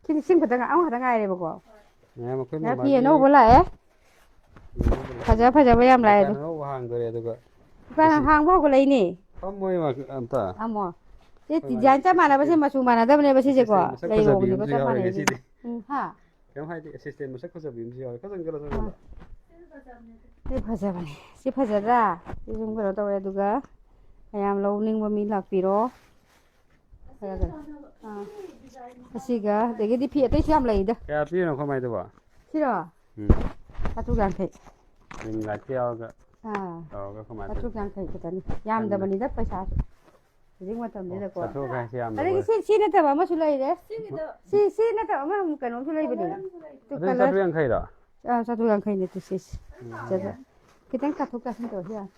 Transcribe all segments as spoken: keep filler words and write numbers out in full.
ꯁꯤꯗꯤ ꯁꯤꯝ ꯈꯛꯇ ꯉꯥꯏ-, ꯑꯃꯈꯛꯇ ꯉꯥꯏꯔꯦꯕꯀꯣ꯫ ꯃꯌꯥꯝ ꯑꯩꯈꯣꯏ ꯌꯥ, ꯃꯃꯥꯒꯤ ꯐꯤ ꯑꯅꯧꯕ ꯂꯥꯛꯑꯦ꯫ ꯐꯖ ꯐꯖꯕ ꯌꯥꯝ ꯂꯥꯛꯑꯦ ꯗꯨꯀꯥꯟ ꯑꯗꯨ꯫ ꯑꯅꯧꯕ ꯍꯥꯡꯗꯣꯔꯦ ꯑꯗꯨꯒ ꯗꯨꯀꯥꯟ ꯉꯁꯤ ꯍꯥꯡꯕ ꯍꯧꯒꯠꯂꯛꯏꯅꯦ꯫ ꯐꯝꯃꯣꯏ ꯃꯥ ꯑꯝꯇ꯫ ꯐꯝꯃꯣ꯫ ꯁꯤ ꯍꯣꯏ, ꯃꯥ design ꯆꯞ ꯃꯥꯟꯅꯕꯁꯦ ꯃꯆꯨ ꯃꯥꯟꯅꯗꯕꯅꯦꯕ ꯁꯤꯁꯦꯀꯣ꯫ ꯑꯁꯤꯁꯦ ꯃꯁꯛ ꯂꯩ ꯐꯖꯕꯤ ꯍꯣꯡꯕꯁꯦ ꯑꯃꯁꯨ ꯆꯞ ꯌꯥꯎꯔꯦ ꯃꯥꯟꯅꯩ ꯉꯁꯤꯗꯤ꯫ ꯁꯤꯁꯦ꯫ ꯎꯝ, ꯍꯥ? ꯀꯩꯝ ꯍꯥꯏꯗꯦ, assistant ꯃꯁꯛ ꯐꯖꯕꯤ ꯑꯃꯁꯨ ꯌꯥꯎꯔꯦ꯫ ꯈꯔ ꯆꯪꯁꯤꯜꯂꯣ, ꯆꯪꯁꯤꯜꯂꯣ꯫ ꯁꯤ ꯐꯖꯕꯅꯦ꯫ ꯁꯤ ꯐꯖꯗ꯭ꯔꯥ? ꯁꯤ ꯁꯨꯝ ꯀꯩꯅꯣ ꯇꯧꯔꯦ, ꯑꯗꯨꯒ ꯃꯌꯥꯝ ꯂꯧꯅꯤꯡꯕ ꯃꯤ ꯂꯥꯛꯄꯤꯔꯣ꯫ ꯈꯔ ꯈꯔ꯫ ꯑꯥ꯫ ꯑꯁꯤꯒ, ꯑꯗꯒꯤꯗꯤ ꯐꯤ ꯑꯇꯩꯁꯨ ꯌꯥꯝ ꯂꯩꯗ꯫ ꯀꯌꯥ ꯄꯤꯔꯤꯅꯣ ꯈꯣꯏ ꯃꯥꯏꯗꯨꯕꯣ? ꯁꯤꯔꯣ? ꯎꯝ꯫ ꯆꯥꯇ꯭ꯔꯨꯛ ꯌꯥꯡꯈꯩ꯫ ring light ꯀ ꯌꯥꯎꯔꯒ ꯑꯥ꯫ ꯇꯧꯔꯒ ꯈꯣꯏ ꯃꯥꯏꯗꯨ꯫ ꯆꯥꯇ꯭ꯔꯨꯛ ꯌꯥꯡꯈꯩ ꯈꯛꯇꯅꯤ꯫ ꯌꯥꯝꯗꯕꯅꯤꯗ ꯄꯩꯁꯥꯁꯨ꯫ ꯍꯧꯖꯤꯛ ꯃꯇꯝꯁꯤꯗꯀꯣ꯫ ꯆꯥꯇ꯭ꯔꯨꯛ ꯍꯥꯏꯁꯦ ꯌꯥꯝꯗꯕ ꯑꯗꯒꯤ ꯑꯣꯏꯔꯦ꯫ ꯁꯤ, ꯁꯤ ꯅꯠꯇꯕ ꯑꯃꯁꯨ ꯂꯩꯔꯦ꯫ ꯁꯤꯒꯤꯗꯣ ꯁꯤ, ꯁꯤ ꯅꯠꯇꯕ ꯑꯃ ꯀꯩꯅꯣꯝꯁꯨ ꯂꯩꯕꯅꯦ꯫ ꯇꯨ ꯑꯗꯨꯗꯤ colour꯫ ꯆꯥꯇ꯭ꯔꯨꯛ ꯌꯥꯡꯈꯩꯔꯣ? ꯑꯥ, ꯆꯥꯇ꯭ꯔꯨꯛ ꯌꯥꯡꯈꯩꯅꯦ ꯇꯨ ꯁꯤꯁꯦ꯫ ꯎꯝ꯫ ꯆꯥꯇ꯭ꯔꯨꯛ꯫ ꯈꯤꯇꯪ ꯀꯥꯊꯣꯛ ꯀꯥꯁꯤꯟ ꯇꯧꯔꯁꯨ ꯌꯥꯅꯤ꯫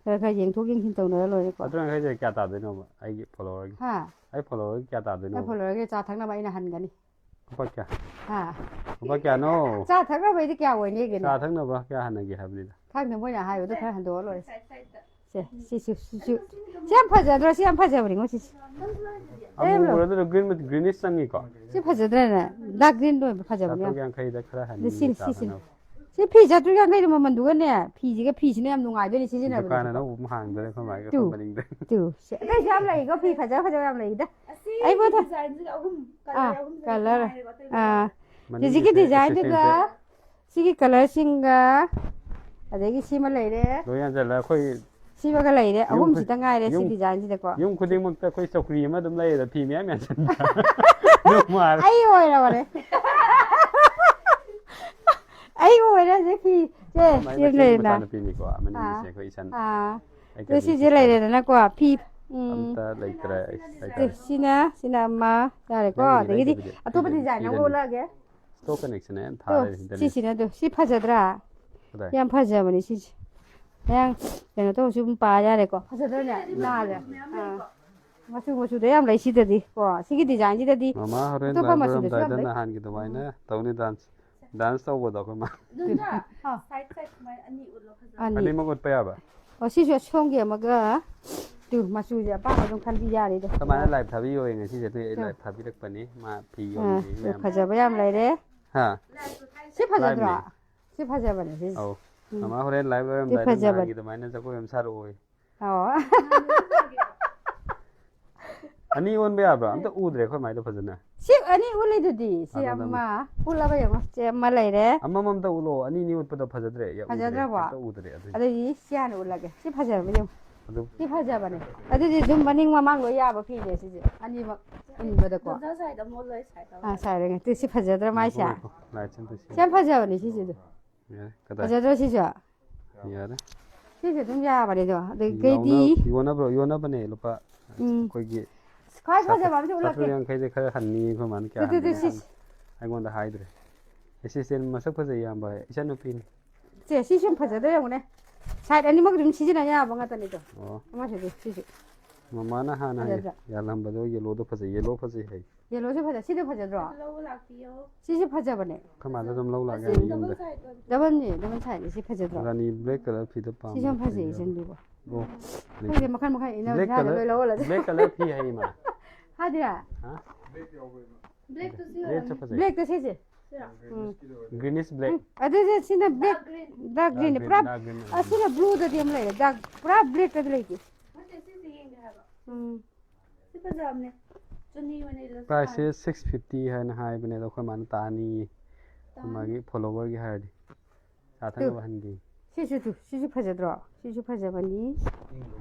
ꯈꯔ ꯈꯔ ꯌꯦꯡꯊꯣꯛ ꯌꯦꯡꯁꯤꯟ ꯇꯧꯅꯔ ꯂꯣꯏꯔꯦꯀꯣ꯫ ꯆꯥꯇ꯭ꯔꯨꯛ ꯌꯥꯡꯈꯩꯁꯦ ꯀꯌꯥ ꯇꯥꯗꯣꯏꯅꯣꯕ? ꯑꯩꯒꯤ followerꯒꯤ꯫ ꯍꯥ? ꯑꯩ followerꯒꯤ ꯀꯌꯥ ꯇꯥꯗꯣꯏꯅꯣꯕ? ꯅꯪ followerꯒꯤ ꯆꯥ ꯊꯛꯅꯕ ꯑꯩꯅ ꯍꯟꯒꯅꯤ꯫ ꯂꯨꯄꯥ ꯀꯌꯥ? ꯍꯥ? ꯂꯨꯄꯥ ꯀꯌꯥꯅꯣ? ꯆꯥ ꯊꯛꯅꯕꯩꯗꯤ ꯀꯌꯥ ꯑꯣꯏꯅꯤꯒꯦꯅꯦ? ꯆꯥ ꯊꯛꯅꯕ ꯀꯌꯥ ꯍꯥꯟꯅꯒꯦ ꯍꯥꯏꯕꯅꯤꯗ꯫ ꯈꯪꯗꯦ, ꯃꯣꯏꯅ ꯍꯥꯏꯕꯗꯣ ꯈꯔ ꯍꯟꯗꯣꯛꯑ ꯂꯣꯏꯔꯦ꯫ ꯁꯦ, ꯁꯤ, ꯁꯤ, ꯁꯤ, ꯁꯤ, ꯁꯤ ꯌꯥꯝ ꯐꯖꯗ꯭ꯔꯣ? ꯁꯤ ꯌꯌꯥꯝ ꯐꯖꯕꯅꯤꯉꯣ, ꯁꯤꯁꯦ꯫ ꯑꯃꯨꯕꯔ ꯑꯗꯨꯗ green, greenish ꯆꯪꯉꯤꯀꯣ? ꯁꯤ ꯐꯖꯗ꯭ꯔꯅꯦ? Dark greenꯗꯣ ꯑꯣꯏꯕ ꯐꯖꯕꯅꯦ ꯆꯥꯇ꯭ꯔꯨꯛ ꯌꯥꯝ꯫ ꯌꯥꯡꯈꯩꯗ ꯈꯔ ꯑꯗꯨ ꯍꯟꯒꯦ ꯁꯤꯅꯤ, ꯆꯥ ꯁꯤꯁꯤꯅꯤ꯫ ꯊꯛꯅꯕ꯫ ꯁꯤ ꯐꯤ ꯆꯥꯇ꯭ꯔꯨꯛ ꯌꯥꯡꯈꯩꯗꯣ ꯃꯃꯜꯗꯨꯒꯅꯦ, ꯐꯤꯁꯤꯒ ꯐꯤꯁꯤꯅ ꯌꯥꯝ ꯅꯨꯡꯉꯥꯏꯗꯣꯏꯅꯦ ꯁꯤꯖꯤꯟꯅꯕꯗꯁꯨ꯫ ꯗꯨꯀꯥꯟ ꯑꯅꯧꯕ ꯑꯃ ꯍꯥꯡꯗꯣꯔꯦ ꯑꯩꯈꯣꯏ ꯃꯥꯒꯤ ꯇꯨ, ꯑꯩꯈꯣꯏ ꯃꯅꯤꯡꯗ꯫ ꯇꯨ, ꯁꯤ ꯑꯇꯩꯁꯨ ꯌꯥꯝ ꯂꯩꯀꯣ, ꯐꯤ ꯐꯖ ꯐꯖꯕ ꯌꯥꯝ ꯂꯩꯗ꯫ ꯑꯁꯤ ꯑꯩ ꯃꯊꯛ designꯁꯤꯒ ꯑꯍꯨꯝ, colour ꯑꯥ, ꯑꯍꯨꯝꯁꯦ colour꯫ ꯉꯥꯏꯔꯦꯕ, ꯑꯇꯩ ꯑꯥ꯫ ꯃꯅꯤꯡꯒꯤꯁꯦ ꯁꯤꯒꯤ designꯗꯨꯒ, assistantꯁꯦ꯫ ꯁꯤꯒꯤ colourꯁꯤꯡꯒ, ꯑꯗꯒꯤ ꯁꯤꯃ ꯂꯩꯔꯦ꯫ ꯂꯣꯏ ꯌꯥꯟꯁꯤꯜꯂꯦ ꯑꯩꯈꯣꯏ꯫ ꯁꯤꯃꯒ ꯂꯩꯔꯦ꯫ ꯌꯨꯝ ꯑꯍꯨꯝꯁꯤꯗ ꯈꯨ-, ꯉꯥꯏꯔꯦ ꯁꯤ ꯌꯨꯝ, designꯁꯤꯗꯀꯣ꯫ ꯌꯨꯝ ꯈꯨꯗꯤꯡꯃꯛꯇ ꯑꯩꯈꯣꯏ ꯆꯧꯀ꯭ꯔꯤ ꯑꯃ ꯑꯗꯨꯝ ꯂꯩꯌꯦꯗ, ꯐꯤ ꯃꯌꯥꯝ ꯌꯥꯟꯁꯤꯟꯕ꯫ ꯑꯗꯨꯝ ꯃꯥꯜꯂꯦ꯫ ꯑꯩ ꯑꯣꯏꯔꯕꯅꯦ꯫ ꯑꯩ ꯑꯣꯏꯔꯦ ꯍꯧꯖꯤꯛ ꯐꯤ꯫ ꯁꯦ, ꯃꯥꯏ ꯁꯤ ꯑꯃ ꯃꯆꯦꯒꯤ ꯂꯩꯔꯦꯅ꯫ ꯃꯆꯥꯅꯨꯄꯤꯅꯤꯀꯣ, ꯑꯃꯅꯤꯁꯦ ꯑꯥ꯫ ꯑꯩꯈꯣꯏ ꯏꯆꯟ꯫ ꯑꯥ꯫ ꯑꯩ ꯑꯗꯨ cousin ꯁꯤꯁꯦ sisterꯅꯤ꯫ ꯂꯩꯔꯦꯗꯅꯀꯣ꯫ ꯐꯤ꯫ ꯎꯝ꯫ ꯑꯝꯇ ꯂꯩꯇ꯭ꯔꯦ ꯑꯩ ꯁꯦ, ꯍꯥꯏꯇꯥꯔꯦ꯫ ꯁꯤꯅ, ꯁꯤꯅ ꯑꯃ ꯌꯥꯔꯦꯀꯣ꯫ ꯅꯪꯒꯤꯗꯤ, ꯑꯗꯒꯤꯗꯤ ꯅꯪꯒꯤꯗꯤ ꯑꯇꯣꯞꯄ ꯄꯤꯔꯅꯤ, design ꯑꯃ ꯄꯤꯔꯅꯤ꯫ ꯑꯣꯜꯂꯛꯑꯒꯦ꯫ Stock connection ꯑꯩꯅ ꯇꯣ, ꯊꯥꯔꯦ ꯁꯤꯗꯅꯦ꯫ ꯁꯤꯁꯤꯅ ꯑꯗꯨ, ꯁꯤ ꯐꯖꯗ꯭ꯔꯥ? ꯀꯗꯥꯏ? ꯌꯥꯝ ꯐꯖꯕꯅꯤ ꯁꯤꯁꯦ꯫ ꯃꯌꯥꯡ ꯀꯩꯅꯣ ꯇꯧꯔꯁꯨ ꯑꯗꯨꯝ ꯄꯥ ꯌꯥꯔꯦꯀꯣ꯫ ꯐꯖꯗ꯭ꯔꯅꯦ? ꯅꯥꯜꯂꯦ꯫ ꯑꯥ꯫ ꯃꯆꯨ ꯃꯆꯨꯗ ꯌꯥꯝ ꯂꯩ ꯁꯤꯗꯗꯤ ꯀꯣ꯫ ꯁꯤꯒꯤ designꯁꯤꯗꯗꯤ ꯃꯃꯥ ꯍꯣꯔꯦꯟ ꯑꯇꯣꯞꯄ ꯂꯥꯏ ꯃꯆꯨꯗꯁꯨ ꯌꯥꯝ ꯈꯣꯏꯔꯝꯗꯥꯏꯗ ꯂꯩ꯫ ꯅꯍꯥꯟꯒꯤ ꯑꯗꯨꯃꯥꯏꯅ ꯎꯝ꯫ ꯇꯧꯅꯤ dance꯫ Dance ꯇꯧꯕꯗꯣ ꯑꯩꯈꯣꯏ ꯃꯥ꯫ ꯑꯗꯨꯅ ꯑꯥ꯫ Side side ꯁꯨꯃꯥꯏꯅ ꯑꯅꯤ ꯎꯠꯂꯣ ꯐꯖꯅ꯫ ꯑꯅꯤ꯫ ꯑꯅꯤꯃꯛ ꯎꯠꯄ ꯌꯥꯕ? ꯑꯣ, ꯁꯤꯁꯨ ꯑꯁꯣꯝꯒꯤ ꯑꯃꯒ, ꯇꯨ, ꯃꯆꯨꯁꯦ ꯑꯄꯥꯝꯕ ꯑꯗꯨꯝ ꯈꯟꯕꯤ ꯌꯥꯔꯦꯗ꯫ ꯀꯃꯥꯏꯅ ꯂꯥꯏꯚ ꯊꯥꯕꯤꯌꯣꯌꯦ ꯉꯁꯤꯁꯦ? ꯑꯗꯨ ꯑꯩ ꯇꯨ꯫ ꯂꯥꯏꯚ ꯊꯥꯕꯤꯔꯛꯄꯅꯤ꯫ ꯃꯥ ꯐꯤ ꯑꯥ, ꯌꯣꯟꯕꯤ ꯇꯨ, ꯃꯌꯥꯝ꯫ ꯐꯖꯕ ꯌꯥꯝ ꯂꯩꯔꯦ꯫ ꯍꯥ? ꯁꯤ ꯐꯖꯗ꯭ꯔꯣ? ꯂꯥꯏꯚꯅꯦ꯫ ꯁꯤ ꯐꯖꯕꯅꯦ, ꯁꯤꯁꯦ꯫ ꯑꯧ꯫ ꯎꯝ꯫ ꯃꯃꯥ ꯍꯣꯔꯦꯟ ꯂꯥꯏꯚ ꯁꯤ ꯂꯣꯏꯔꯝꯗꯥꯏꯗ ꯐꯖꯕꯅꯦ꯫ ꯅꯍꯥꯟꯒꯤ ꯑꯗꯨꯃꯥꯏꯅ ꯖꯒꯣꯏ ꯑꯃ ꯁꯥꯔꯛꯑꯣꯌꯦ꯫ ꯑꯣ꯫ ꯑꯅꯤ ꯑꯣꯟꯕ ꯌꯥꯕ꯭ꯔꯥ? ꯑꯝꯇ ꯎꯗ꯭ꯔꯦ ꯑꯩꯈꯣꯏ ꯃꯥꯏꯗꯣ ꯐꯖꯅ꯫ ꯁꯤ ꯑꯅꯤ ꯎꯠꯂꯤꯗꯨꯗꯤ꯫ ꯁꯤ ꯑꯗꯣ ꯑꯃ ꯎꯠꯂꯕ ꯌꯦꯡꯉꯣ꯫ ꯁꯤ ꯑꯃ ꯂꯩꯔꯦ꯫ ꯑꯃꯃꯝꯇ ꯎꯠꯂꯣ꯫ ꯑꯅꯤ ꯑꯅꯤ ꯎꯠꯄꯗꯣ ꯐꯖꯗ꯭ꯔꯦ꯫ ꯌꯥ, ꯎꯗ꯭ꯔꯦ꯫ ꯐꯖꯗ꯭ꯔꯕꯣ? ꯑꯝꯇ ꯎꯗ꯭ꯔꯦ ꯑꯗꯨꯏꯗꯤ꯫ ꯑꯗꯨꯗꯤ ꯁꯤ ꯍꯥꯟꯅ ꯎꯠꯂꯒꯦ꯫ ꯁꯤ ꯐꯖꯔꯕ ꯌꯦꯡꯉꯣ꯫ ꯑꯗꯨ ꯁꯤ ꯐꯖꯕꯅꯦ꯫ ꯑꯗꯨꯗꯤ ꯑꯗꯨꯝ ꯃꯅꯤꯡ ꯃꯃꯥꯡ ꯂꯣꯏ ꯌꯥꯕ ꯐꯤꯅꯦ ꯁꯤꯁꯦ꯫ ꯑꯅꯤꯃꯛ ꯏꯟꯕꯗꯀꯣ꯫ ꯗꯣꯟꯖꯥ ꯁꯥꯏꯗ ꯑꯃꯨꯛ ꯂꯣꯏ ꯁꯥꯏ ꯇꯧꯔꯦ꯫ ꯑꯥ, ꯁꯥꯏꯔꯦ꯫ ꯁꯤ ꯐꯖꯗ꯭ꯔꯥ ꯃꯥꯏꯁꯦ? ꯉꯥꯏꯈꯣ, ꯉꯥꯏꯈꯣ꯫ ꯂꯥꯏꯠꯁꯦ ꯑꯝꯇ ꯁꯤ ꯌꯥꯝ ꯁꯦꯝꯒꯦ꯫ ꯐꯖꯕꯅꯦ ꯁꯤꯁꯦ ꯑꯗꯨ꯫ ꯌꯥꯔꯦ, ꯀꯗꯥꯏ? ꯐꯖꯗ꯭ꯔꯣ ꯁꯤꯁꯨ? ꯌꯥꯔꯦ꯫ ꯁꯤꯁꯦ ꯑꯗꯨꯝ ꯌꯥꯕꯅꯦ ꯑꯗꯣ꯫ ꯑꯗꯒꯤꯗꯤ ꯌꯥꯎꯅ-, ꯌꯣꯟꯅꯕ꯭ꯔꯣ? ꯌꯣꯟꯅꯕꯅꯦ꯫ ꯂꯨꯄꯥ ꯎꯝ꯫ ꯑꯩꯈꯣꯏꯒꯤ ꯈ꯭ꯋꯥꯏ ꯐꯖꯕ ꯑꯃꯁꯨ ꯎꯠꯂꯛꯀꯦ꯫ ꯆꯥꯇ꯭ꯔꯨꯛ ꯌꯥꯡꯈꯩꯗ ꯈꯔ ꯍꯟꯅꯤ ꯑꯩꯈꯣꯏ ꯃꯥꯅ ꯀꯌꯥ ꯇꯨ, ꯇꯨ, ꯇꯨ, ꯍꯟꯒꯦꯅ ꯁꯤ, ꯍꯪ-, ꯑꯩꯉꯣꯟꯗ ꯍꯥꯏꯗ꯭ꯔꯦ꯫ ꯑꯦꯁꯤꯁꯇꯦꯟ ꯃꯁꯛ ꯐꯖꯩ ꯏꯌꯥꯝꯕ꯫ ꯏꯆꯟꯅꯨꯄꯤꯅꯤ꯫ ꯁꯦ, ꯁꯤꯁꯨ ꯌꯥꯝ ꯐꯖꯗ꯭ꯔꯥ ꯌꯦꯡꯉꯨꯅꯦ꯫ ꯁꯥꯏꯠ ꯑꯅꯤꯃꯛ ꯑꯗꯨꯝ ꯁꯤꯖꯤꯟꯅ ꯌꯥꯕ ꯉꯥꯛꯇꯅꯤꯗꯣ꯫ ꯑꯣ꯫ ꯑꯃꯁꯤꯗꯤ ꯁꯤꯁꯨ꯫ ꯃꯃꯥꯅ ꯍꯥꯟꯅ ꯍꯥꯏꯌꯦ, ꯐꯖꯗ꯭ꯔꯥ? ꯌꯥꯜꯂꯝꯕꯗꯣ ꯌꯦꯜꯂꯣꯗꯣ ꯐꯖꯩ, ꯌꯦꯜꯂꯣ ꯐꯖꯩ ꯍꯥꯏ꯫ ꯌꯦꯜꯂꯣꯁꯦ ꯐꯖꯩ꯫ ꯁꯤꯗꯤ ꯐꯖꯗ꯭ꯔꯣ? ꯂꯧꯕ ꯂꯥꯛꯄꯤꯌꯣ꯫ ꯁꯤꯁꯦ ꯐꯖꯕꯅꯦ꯫ ꯑꯩꯈꯣꯏ ꯃꯥꯗ ꯑꯗꯨꯝ ꯂꯧ ꯂꯥꯛꯀꯦ ꯑꯁꯤ ꯍꯥꯏ ꯗꯕꯜ ꯌꯨꯝꯗ꯫ ꯁꯥꯏꯠ ꯑꯣꯏꯕꯗꯣ꯫ ꯗꯕꯜꯅꯦ, ꯗꯕꯜ ꯁꯥꯏꯠꯅꯦ꯫ ꯁꯤ ꯐꯖꯗ꯭ꯔꯣ? ꯔꯥꯅꯤ ꯕ꯭ꯂꯦꯛ ꯀꯂꯔ ꯐꯤꯗ ꯄꯥꯝꯕ ꯁꯤꯁꯨ ꯌꯥꯝ ꯐꯖꯩ, ꯂꯩꯕ꯭ꯔꯥ? ꯏꯆꯟꯒꯤꯕꯣ꯫ ꯑꯣ, ꯈꯪꯗꯦ, ꯂꯩ꯫ ꯃꯈꯜ ꯃꯈꯜ ꯏꯟꯅ ꯕ꯭ꯂꯦꯛ ꯏꯟꯅ ꯀꯂꯔ, ꯂꯣꯏ ꯂꯧꯍꯜꯂꯁꯦ꯫ ꯕ꯭ꯂꯦꯛ ꯀꯂꯔ ꯐꯤ ꯍꯥꯏꯌꯦ ꯏꯃꯥ꯫ ꯍꯥꯏꯗꯤꯔꯥ? ꯍꯥ? ꯕ꯭ꯂꯦꯛꯇꯣ ꯁꯤ ꯕ꯭ꯂꯦꯛꯁꯨ ꯑꯣꯏꯔꯝꯅꯤ꯫ ꯐꯖꯩ꯫ ꯕ꯭ꯂꯦꯛꯇꯣ ꯁꯤꯁꯦ꯫ ꯁꯤꯔꯣ? ꯎꯝ꯫ ꯒ꯭ꯔꯤꯅꯤꯁ ꯕ꯭ꯂꯦꯛ꯫ ꯎꯝ, ꯑꯗꯨꯗꯤ ꯁꯤꯅ black, dark green. Dark green, ꯄꯨꯔꯥ, ꯗꯥꯔꯛ ꯒ꯭ꯔꯤꯟ ꯑꯣꯏꯔꯝꯅꯤ꯫ ꯑꯁꯤꯅ ꯕ꯭ꯂꯨꯗꯗꯤ ꯑꯃ ꯂꯩꯔꯦ꯫ ꯗꯥꯔꯛ, ꯄꯨꯔꯥ ꯕ꯭ꯂꯦꯛꯇꯗꯤ ꯂꯩꯇꯦ꯫ ꯅꯠꯇꯦ, ꯁꯤꯁꯦ ꯌꯦꯡꯒꯦ ꯍꯥꯏꯕ꯫ ꯎꯝ꯫ ꯁꯤ ꯐꯖꯕꯅꯦ꯫ ꯆꯨꯅꯤ ꯑꯣꯏꯅ ꯏꯜꯂꯁꯨ ꯄ꯭ꯔꯥꯏꯁꯁꯦ ꯌꯥꯅꯤ꯫ ꯁꯤꯛꯁ ꯐꯤꯐꯇꯤ ꯍꯥꯏꯅ ꯍꯥꯏꯕꯅꯦ, ꯑꯗꯣ ꯑꯩꯈꯣꯏ ꯃꯥꯅ ꯇꯥꯅꯤꯌꯦ꯫ ꯇꯥꯅꯤ꯫ ꯃꯥꯒꯤ ꯐꯣꯂꯣꯋꯔꯒꯤ ꯍꯥꯏꯔꯗꯤ꯫ ꯆꯥ ꯇꯨ꯫ ꯊꯛꯅꯕ ꯍꯟꯒꯦ꯫ ꯁꯤꯁꯨ ꯇꯨ, ꯁꯤꯁꯨ ꯐꯖꯗ꯭ꯔꯣ? ꯁꯤꯁꯨ ꯐꯖꯕꯅꯤ꯫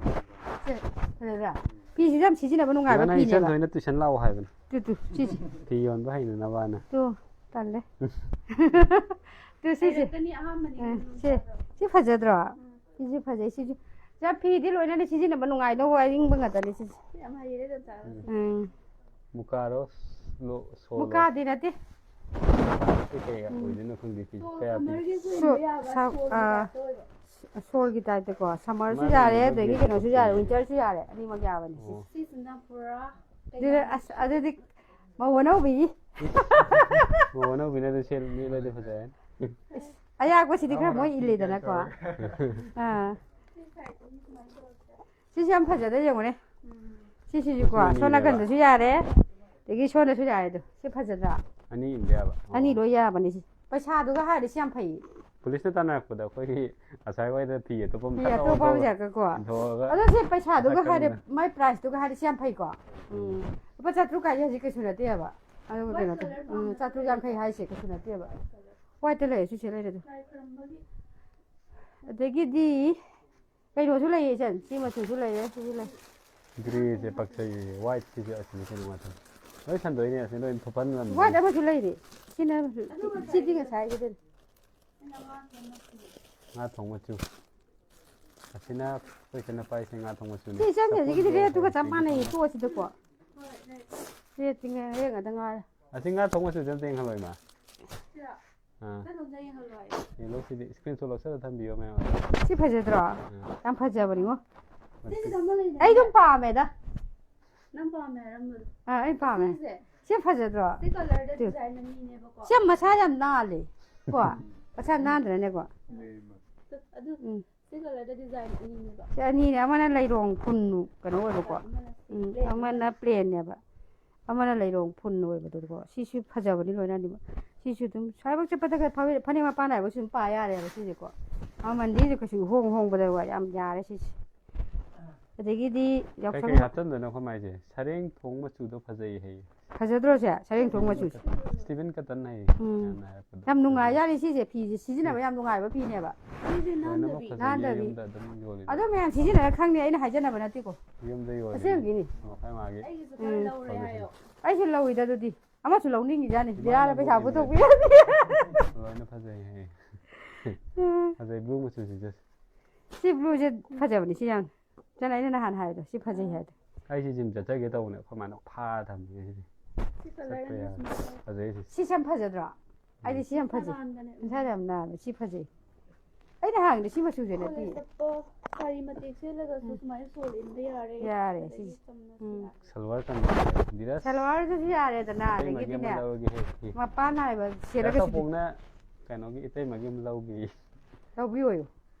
ꯁꯦ, ꯐꯖꯗ꯭ꯔꯥ? ꯐꯤꯁꯤꯁꯨ ꯌꯥꯝ ꯁꯤꯖꯤꯟꯅꯕ ꯅꯨꯡꯉꯥꯏꯕ ꯏꯃꯥꯅ ꯐꯤꯅꯦꯕ꯫ ꯏꯆꯟ ꯊꯣꯏꯅ ꯇꯨꯏꯁꯟ ꯂꯥꯛꯑꯣ ꯍꯥꯏꯕꯅꯦ꯫ ꯇꯨ, ꯇꯨ, ꯁꯤꯁꯦ꯫ ꯐꯤ ꯌꯣꯟꯕ ꯍꯩꯅꯅꯕꯅ꯫ ꯇꯨ, ꯇꯜꯂꯦ꯫ ꯇꯨ, ꯁꯤꯁꯦ꯫ ꯍꯩꯔꯛꯀꯅꯤ, ꯑꯍꯥꯟꯕꯅꯤ ꯑ, ꯀꯩꯅꯣ ꯁꯦ꯫ ꯇꯧꯕ꯫ ꯁꯤ ꯐꯖꯗ꯭ꯔꯣ? ꯎꯝ꯫ ꯁꯤꯁꯨ ꯐꯖꯩ, ꯁꯤꯁꯨ꯫ ꯁꯤꯗ ꯐꯤꯗꯤ ꯂꯣꯏꯅꯅ ꯁꯤꯖꯤꯟꯅꯕ ꯅꯨꯡꯉꯥꯏꯗꯧꯕ ꯑꯏꯪꯕ ꯉꯥꯛꯇꯅꯤ ꯁꯤꯁꯦ꯫ ꯌꯥꯝ ꯍꯩꯔꯦ, ꯆꯞ ꯆꯥꯔꯦ꯫ ꯎꯝ꯫ ꯃꯨꯀꯥꯔꯣ, ꯁꯣ-, ꯁꯣꯂꯣ? ꯃꯨꯀꯥꯗꯤ ꯅꯠꯇꯦ꯫ ꯀꯩ ꯀꯩ ꯎꯝ꯫ ꯑꯣꯏꯗꯣꯏꯅꯣ ꯈꯪꯗꯦ ꯐꯤ ꯁꯣ ꯀꯌꯥ ꯄꯤ? ꯀꯃꯔꯒꯤ ꯁꯣ-, ꯌꯥꯕ ꯁꯝ-, ꯁꯣꯒꯤ ꯑꯥ, ꯇꯥꯏꯞꯇ ꯑꯣꯏꯕ꯫ ꯁꯣꯜꯒꯤ ꯇꯥꯏꯞꯇꯀꯣ꯫ ꯁꯝꯃꯔꯁꯨ ꯃꯥꯅ ꯌꯥꯔꯦ, ꯍꯥꯏꯕꯗꯣ ꯑꯗꯒꯤ ꯕꯦꯒꯇꯣ ꯀꯩꯅꯣꯁꯨ ꯌꯥꯔꯦ, ꯐꯖꯩꯌꯦ꯫ ꯋꯤꯟꯇꯔꯁꯨ ꯌꯥꯔꯦ, ꯑꯅꯤꯃꯛ ꯌꯥꯕꯅꯤ ꯁꯤꯁꯦ꯫ ꯑꯣ꯫ ꯁꯤꯁꯤꯅ ꯄꯨꯔꯥ ꯑꯗꯨꯗ, ꯀꯩꯅꯣ꯫ ꯑꯁ, ꯑꯗꯨꯗꯤ ꯃꯧ ꯑꯅꯧꯕꯤꯒꯤ꯫ ꯃꯧ ꯑꯅꯧꯕꯤꯅ ꯑꯗꯨ ꯁꯦꯠ-, ꯂꯤꯠꯂꯗꯤ ꯐꯖꯔꯅꯤ꯫ ꯑꯌꯥꯛꯄꯁꯤꯗꯤ ꯈꯔ ꯃꯣꯏ ꯏꯜꯂꯤꯗꯅꯀꯣ꯫ ꯑꯥ꯫ ꯁꯤ ꯁꯥꯏꯠꯇꯅꯤ ꯁꯨꯃꯥꯏꯅ ꯇꯧꯔꯒ꯫ ꯁꯤꯁꯦ ꯌꯥꯝ ꯐꯖꯗ꯭ꯔꯥ ꯌꯦꯡꯉꯨꯅꯦ꯫ ꯁꯤꯁꯤꯁꯨꯀꯣ, ꯁꯤ ꯁꯣꯝ ꯑꯅꯤꯅꯦꯕ꯫ ꯅꯥꯀꯟꯗꯁꯨ ꯌꯥꯔꯦ, ꯑꯗꯒꯤ ꯁꯣꯝꯗꯁꯨ ꯌꯥꯔꯦ꯫ ꯑꯗꯣ ꯁꯤ ꯐꯖꯗ꯭ꯔꯥ? ꯑꯅꯤ ꯏꯟꯕ ꯌꯥꯕ꯫ ꯑꯣ꯫ ꯑꯅꯤ ꯂꯣꯏ ꯌꯥꯕꯅꯤ ꯁꯤ꯫ ꯄꯩꯁꯥꯗꯨꯒ ꯍꯥꯏꯔꯗꯤ ꯁꯤ ꯌꯥꯝ ꯐꯩ꯫ ꯄꯨꯂꯤꯁꯅ ꯇꯥꯟꯅꯔꯛꯄꯗ ꯑꯩꯈꯣꯏꯒꯤ ꯉꯁꯥꯏ ꯋꯥꯏꯗ ꯐꯤ ꯑꯇꯣꯞꯄ ꯑꯃ ꯐꯤ ꯐꯠ ꯑꯇꯣꯞꯄ ꯑꯃ ꯂꯧꯊꯣꯛꯑꯒ ꯌꯥꯔꯛꯀꯀꯣ꯫ ꯏꯟꯊꯣꯛꯑꯒ ꯑꯗꯣ ꯁꯤ ꯄꯩꯁꯥꯗꯨꯒ ꯃꯁꯛ ꯍꯥꯏꯔꯗꯤ ꯈꯪꯗꯅ꯫ ꯃꯥꯏ priceꯇꯨꯒ ꯍꯥꯏꯔꯗꯤ ꯁꯤ ꯌꯥꯝ ꯐꯩꯀꯣ꯫ ꯎꯝ꯫ ꯂꯨꯄꯥ ꯆꯥꯇ꯭ꯔꯨꯛ ꯀꯥꯏꯁꯦ ꯍꯧꯖꯤꯛ ꯀꯩꯁꯨ ꯅꯠꯇꯦꯕ꯫ ꯑꯗꯨꯒ white ꯀꯩꯅꯣ ꯇꯧ-, color ꯎꯝ, ꯄꯥꯝꯕ ꯆꯥꯇ꯭ꯔꯨꯛ ꯌꯥꯡꯈꯩ ꯍꯥꯏꯁꯦ ꯀꯩꯁꯨ ꯅꯠꯇꯦꯕ꯫ Whiteꯇ ꯂꯩꯔꯦ, ꯁꯤꯁꯦ ꯂꯩꯔꯦ ꯑꯗꯨ꯫ ꯂꯥꯏ ꯈꯨꯔꯨꯝꯕꯒꯤ꯫ ꯑꯗꯒꯤꯗꯤ ꯀꯩꯅꯣꯁꯨ ꯂꯩꯌꯦ ꯏꯆꯟ, ꯁꯤ ꯃꯆꯨꯁꯨ ꯂꯩꯌꯦ, ꯁꯤꯁꯨ ꯂꯩ꯫ Greyꯁꯦ ꯄꯛꯆꯩꯌꯦ, whiteꯀꯤꯁꯦ ꯑꯁꯤꯅꯤ ꯀꯩꯅꯣ ꯉꯥꯛꯇ꯫ ꯂꯣꯏ ꯁꯟꯗꯣꯛꯏꯅꯦ, ꯑꯁꯤ ꯂꯣꯏ ꯊꯨꯞꯍꯟꯂꯝꯕꯅꯤ꯫ White ꯑꯃꯁꯨ ꯂꯩꯔꯤ꯫ ꯁꯤꯅ, ꯁꯤꯗꯤ ꯉꯁꯥꯏꯒꯤꯗꯨꯅꯤ꯫ ꯉꯥ ꯊꯣꯡ ꯃꯆꯨ꯫ ꯑꯁꯤꯅ ꯑꯩꯈꯣꯏ ꯏꯆꯟꯅꯨꯄꯥꯒꯤꯁꯦ ꯉꯥ ꯊꯣꯡ ꯃꯆꯨꯅꯤ꯫ ꯁꯤ ꯏꯆꯟ ꯍꯧꯖꯤꯛꯀꯤꯗꯤ redꯇꯨꯒ ꯆꯞ ꯃꯥꯟꯅꯩꯌꯦ, ꯇꯣꯛꯑꯁꯤꯗꯀꯣ꯫ Redꯇꯤ ꯉꯥ-, red ꯉꯥꯛꯇ ꯉꯥꯏꯔꯦ꯫ ꯑꯁꯤ ꯉꯥ ꯊꯣꯡ ꯃꯆꯨꯁꯦ ꯑꯝꯇ ꯌꯦꯡꯍꯜꯂꯣ, ꯏꯃꯥ꯫ ꯁꯤꯔꯣ? ꯑꯥ꯫ ꯆꯠꯂꯣ, ꯑꯝꯇ ꯌꯦꯡꯍꯜꯂꯣ ꯍꯥꯏꯌꯣ꯫ Yellowꯁꯤꯗꯤ screenshot ꯂꯧꯁꯜꯂ ꯊꯝꯕꯤꯌꯣ ꯃꯌꯥꯝ꯫ ꯁꯤ ꯐꯖꯗ꯭ꯔꯣ? ꯑꯥ꯫ ꯌꯥꯝ ꯐꯖꯕꯅꯤꯉꯣ꯫ ꯁꯤꯁꯤꯗ ꯑꯃ ꯂꯩꯗꯥꯏꯅꯦ? ꯑꯩ ꯑꯗꯨꯝ ꯄꯥꯝꯃꯦꯗ꯫ ꯅꯪ ꯄꯥꯝꯃꯦ ꯍꯥꯏꯔꯝꯕꯗꯣ꯫ ꯑꯥ, ꯑꯩ ꯄꯥꯝꯃꯦ꯫ ꯁꯤꯁꯦ? ꯁꯤ ꯐꯖꯗ꯭ꯔꯣ? ꯁꯤ colourꯗ ꯇꯨ꯫ Design ꯑꯅꯤꯅꯦꯕꯀꯣ꯫ ꯁꯤ ꯌꯥꯝ ꯃꯁꯥ ꯌꯥꯝ ꯅꯥꯜꯂꯦ꯫ ꯀꯣ? ꯃꯁꯥ ꯅꯥꯟꯗ꯭ꯔꯅꯦꯀꯣ? ꯑꯗꯨ ꯎꯝ꯫ ꯁꯤ colourꯗ design ꯑꯅꯤꯅꯦꯕ꯫ ꯁꯤ ꯑꯅꯤꯅꯦ, ꯑꯃꯅ ꯂꯩꯔꯣꯡ ꯐꯨꯟ ꯀꯩꯅꯣ ꯑꯣꯏꯕꯀꯣ꯫ ꯑꯃꯅ ꯎꯝ, plain꯫ ꯑꯃꯅ plainꯅꯦꯕ꯫ ꯑꯃꯅ ꯂꯩꯔꯣꯡ ꯐꯨꯟ ꯑꯣꯏꯕꯗꯨꯀꯣ꯫ ꯁꯤꯁꯨ ꯐꯖꯕꯅꯤ ꯂꯣꯏꯅ ꯑꯅꯤꯃꯛ꯫ ꯁꯤꯁꯨ ꯑꯗꯨꯝ ꯁ꯭ꯋꯥꯏꯐꯥꯎ ꯆꯠꯄꯗꯒ ꯐ-, ꯐꯅꯦꯛ ꯃꯄꯥꯟ ꯅꯥꯏꯕꯁꯨ ꯑꯗꯨꯝ ꯄꯥ ꯌꯥꯔꯦꯕ ꯁꯤꯁꯦꯀꯣ꯫ ꯃꯃꯟꯗꯤ ꯀꯩꯁꯨ ꯍꯣꯡ ꯍꯣꯡꯕꯗ ꯌꯥꯝ ꯌꯥꯔꯦ ꯁꯤꯁꯦ꯫ ꯑꯗꯒꯤꯗꯤ ꯀꯩ ꯌꯥꯎꯁꯪ ꯀꯩ ꯍꯥꯞꯆꯟꯗꯣꯏꯅꯣ ꯑꯩꯈꯣꯏ ꯃꯥꯏꯁꯦ? ꯁꯔꯦꯡ ꯊꯣꯡ ꯃꯆꯨꯗꯣ ꯐꯖꯩ ꯍꯥꯏꯌꯦ꯫ ꯐꯖꯗ꯭ꯔꯣ ꯁꯦ? ꯁꯔꯦꯡ ꯊꯣꯡ ꯃꯆꯨꯁꯦ꯫ Steven Cotton ꯍꯥꯏꯌꯦ꯫ ꯎꯝ꯫ ꯃꯌꯥꯝꯅ ꯍꯥꯏꯔꯛꯄꯗꯣ꯫ ꯌꯥꯝ ꯅꯨꯡꯉꯥꯏꯖꯥꯠꯅꯤ ꯁꯤꯁꯦ, ꯐꯤꯁꯦ ꯁꯤꯖꯤꯟꯅꯕ ꯌꯥꯝ ꯅꯨꯡꯉꯥꯏꯕ ꯐꯤꯅꯦꯕ꯫ ꯁꯤꯁꯦ ꯂꯣꯏꯅꯃꯛ ꯅꯥꯟꯗꯕꯤ꯫ ꯐꯖꯩꯌꯦ, ꯅꯥꯟꯗꯕꯤ꯫ ꯌꯨꯝꯗ ꯑꯗꯨꯝ ꯌꯣꯜꯂꯤꯗꯣ꯫ ꯑꯗꯣ ꯃꯌꯥꯝ ꯁꯤꯖꯤꯟꯅꯔ ꯈꯪꯅꯤ, ꯑꯩꯅ ꯍꯥꯏꯖꯟꯅꯕ ꯅꯠꯇꯦꯀꯣ꯫ ꯌꯨꯝꯗ ꯌꯣꯜꯂꯤ꯫ ꯑꯁꯦꯡꯕꯒꯤꯅꯤ꯫ ꯑꯣ, ꯑꯩꯈꯣꯏ ꯃꯥꯒꯤ꯫ ꯑꯩꯒꯤꯁꯨ ꯈꯔ ꯎꯝ꯫ ꯂꯧꯔꯦ ꯍꯥꯏꯌꯣ꯫ ꯑꯩꯁꯨ ꯂꯧꯏꯗ ꯑꯗꯨꯗꯤ꯫ ꯑꯃꯁꯨ ꯂꯧꯅꯤꯡꯉꯤꯖꯥꯠꯅꯤ꯫ ꯏꯃꯥꯅ ꯕꯤꯔꯥꯅ ꯄꯩꯁꯥ ꯂꯧꯅꯤꯡꯉꯤꯅꯦ꯫ ꯄꯨꯊꯣꯛꯄꯤꯔꯗꯤ꯫ ꯂꯣꯏꯅ ꯐꯖꯩ ꯍꯥꯏꯌꯦ꯫ ꯎꯝ꯫ ꯐꯖꯩ, blue ꯃꯆꯨꯁꯤꯁꯨ꯫ ꯁꯤ blueꯁꯦ ꯐꯖꯕꯅꯤ, ꯁꯤ ꯌꯥꯝ꯫ ꯆꯟ, ꯑꯩꯅ ꯅꯍꯥꯟ ꯍꯥꯏꯕꯗꯣ, ꯁꯤ ꯐꯖꯩ ꯍꯥꯏꯗꯣ꯫ ꯑꯩꯁꯦ gym ꯆꯠꯆꯒꯦ ꯇꯧꯕꯅꯦ, ꯑꯩꯈꯣꯏ ꯃꯥꯅ ꯐꯥꯔ ꯊꯝꯃꯦ ꯁꯤꯗꯤ꯫ ꯁꯤ colour ꯆꯠꯄ ꯑꯅꯤ ꯌꯥꯔꯦ꯫ ꯁꯨꯃꯥꯏꯅ ꯇꯧ꯫ ꯐꯖꯩ ꯁꯤ꯫ ꯁꯤꯁꯦ ꯌꯥꯝ ꯐꯖꯗ꯭ꯔꯣ? ꯑꯩꯗꯤ ꯁꯤ ꯌꯥꯝ ꯐꯖꯩ꯫ ꯅꯥꯟꯕꯅꯦ꯫ ꯃꯁꯥꯁꯦ ꯌꯥꯝ ꯅꯥꯜꯂꯦ, ꯁꯤ ꯐꯖꯩ꯫ ꯑꯩꯅ ꯍꯥꯡꯗꯤ ꯁꯤ ꯃꯆꯨꯁꯦ ꯅꯠꯇꯦ꯫ College ꯆꯠꯄ ꯁꯥꯔꯤ ꯃꯇꯦꯛ ꯁꯦꯠꯂꯒꯁꯨ ꯎꯝ꯫ ꯁꯨꯃꯥꯏꯅ ꯆꯣꯂꯤ ꯏꯟꯕ ꯌꯥꯔꯦ꯫ ꯌꯥꯔꯦ, ꯑꯗꯒꯤ ꯁꯤꯁꯦ꯫ ꯆꯝꯅꯁꯨ ꯎꯝ꯫ ꯌꯥꯔꯦ꯫ ꯁꯜꯋꯥꯔ ꯀꯝꯕ ꯗꯤꯔꯥꯁ꯫ ꯁꯜꯋꯥꯔꯗꯨꯁꯨ ꯌꯥꯔꯦꯗꯅ, ꯏꯇꯩꯃꯒꯤ ꯑꯃ ꯑꯗꯒꯤꯗꯤꯅꯦ, ꯂꯧꯔꯒꯦ ꯍꯦ꯫ ꯃꯄꯥꯟ ꯅꯥꯏꯕ ꯁꯦꯠꯂꯒꯁꯨ ꯇꯥꯇꯣꯝꯕꯣꯛꯅ ꯀꯩꯅꯣꯒꯤ ꯏꯇꯩꯃꯒꯤ ꯑꯃ ꯂꯧꯒꯦ꯫ ꯂꯧꯕꯤꯌꯣꯌꯨ꯫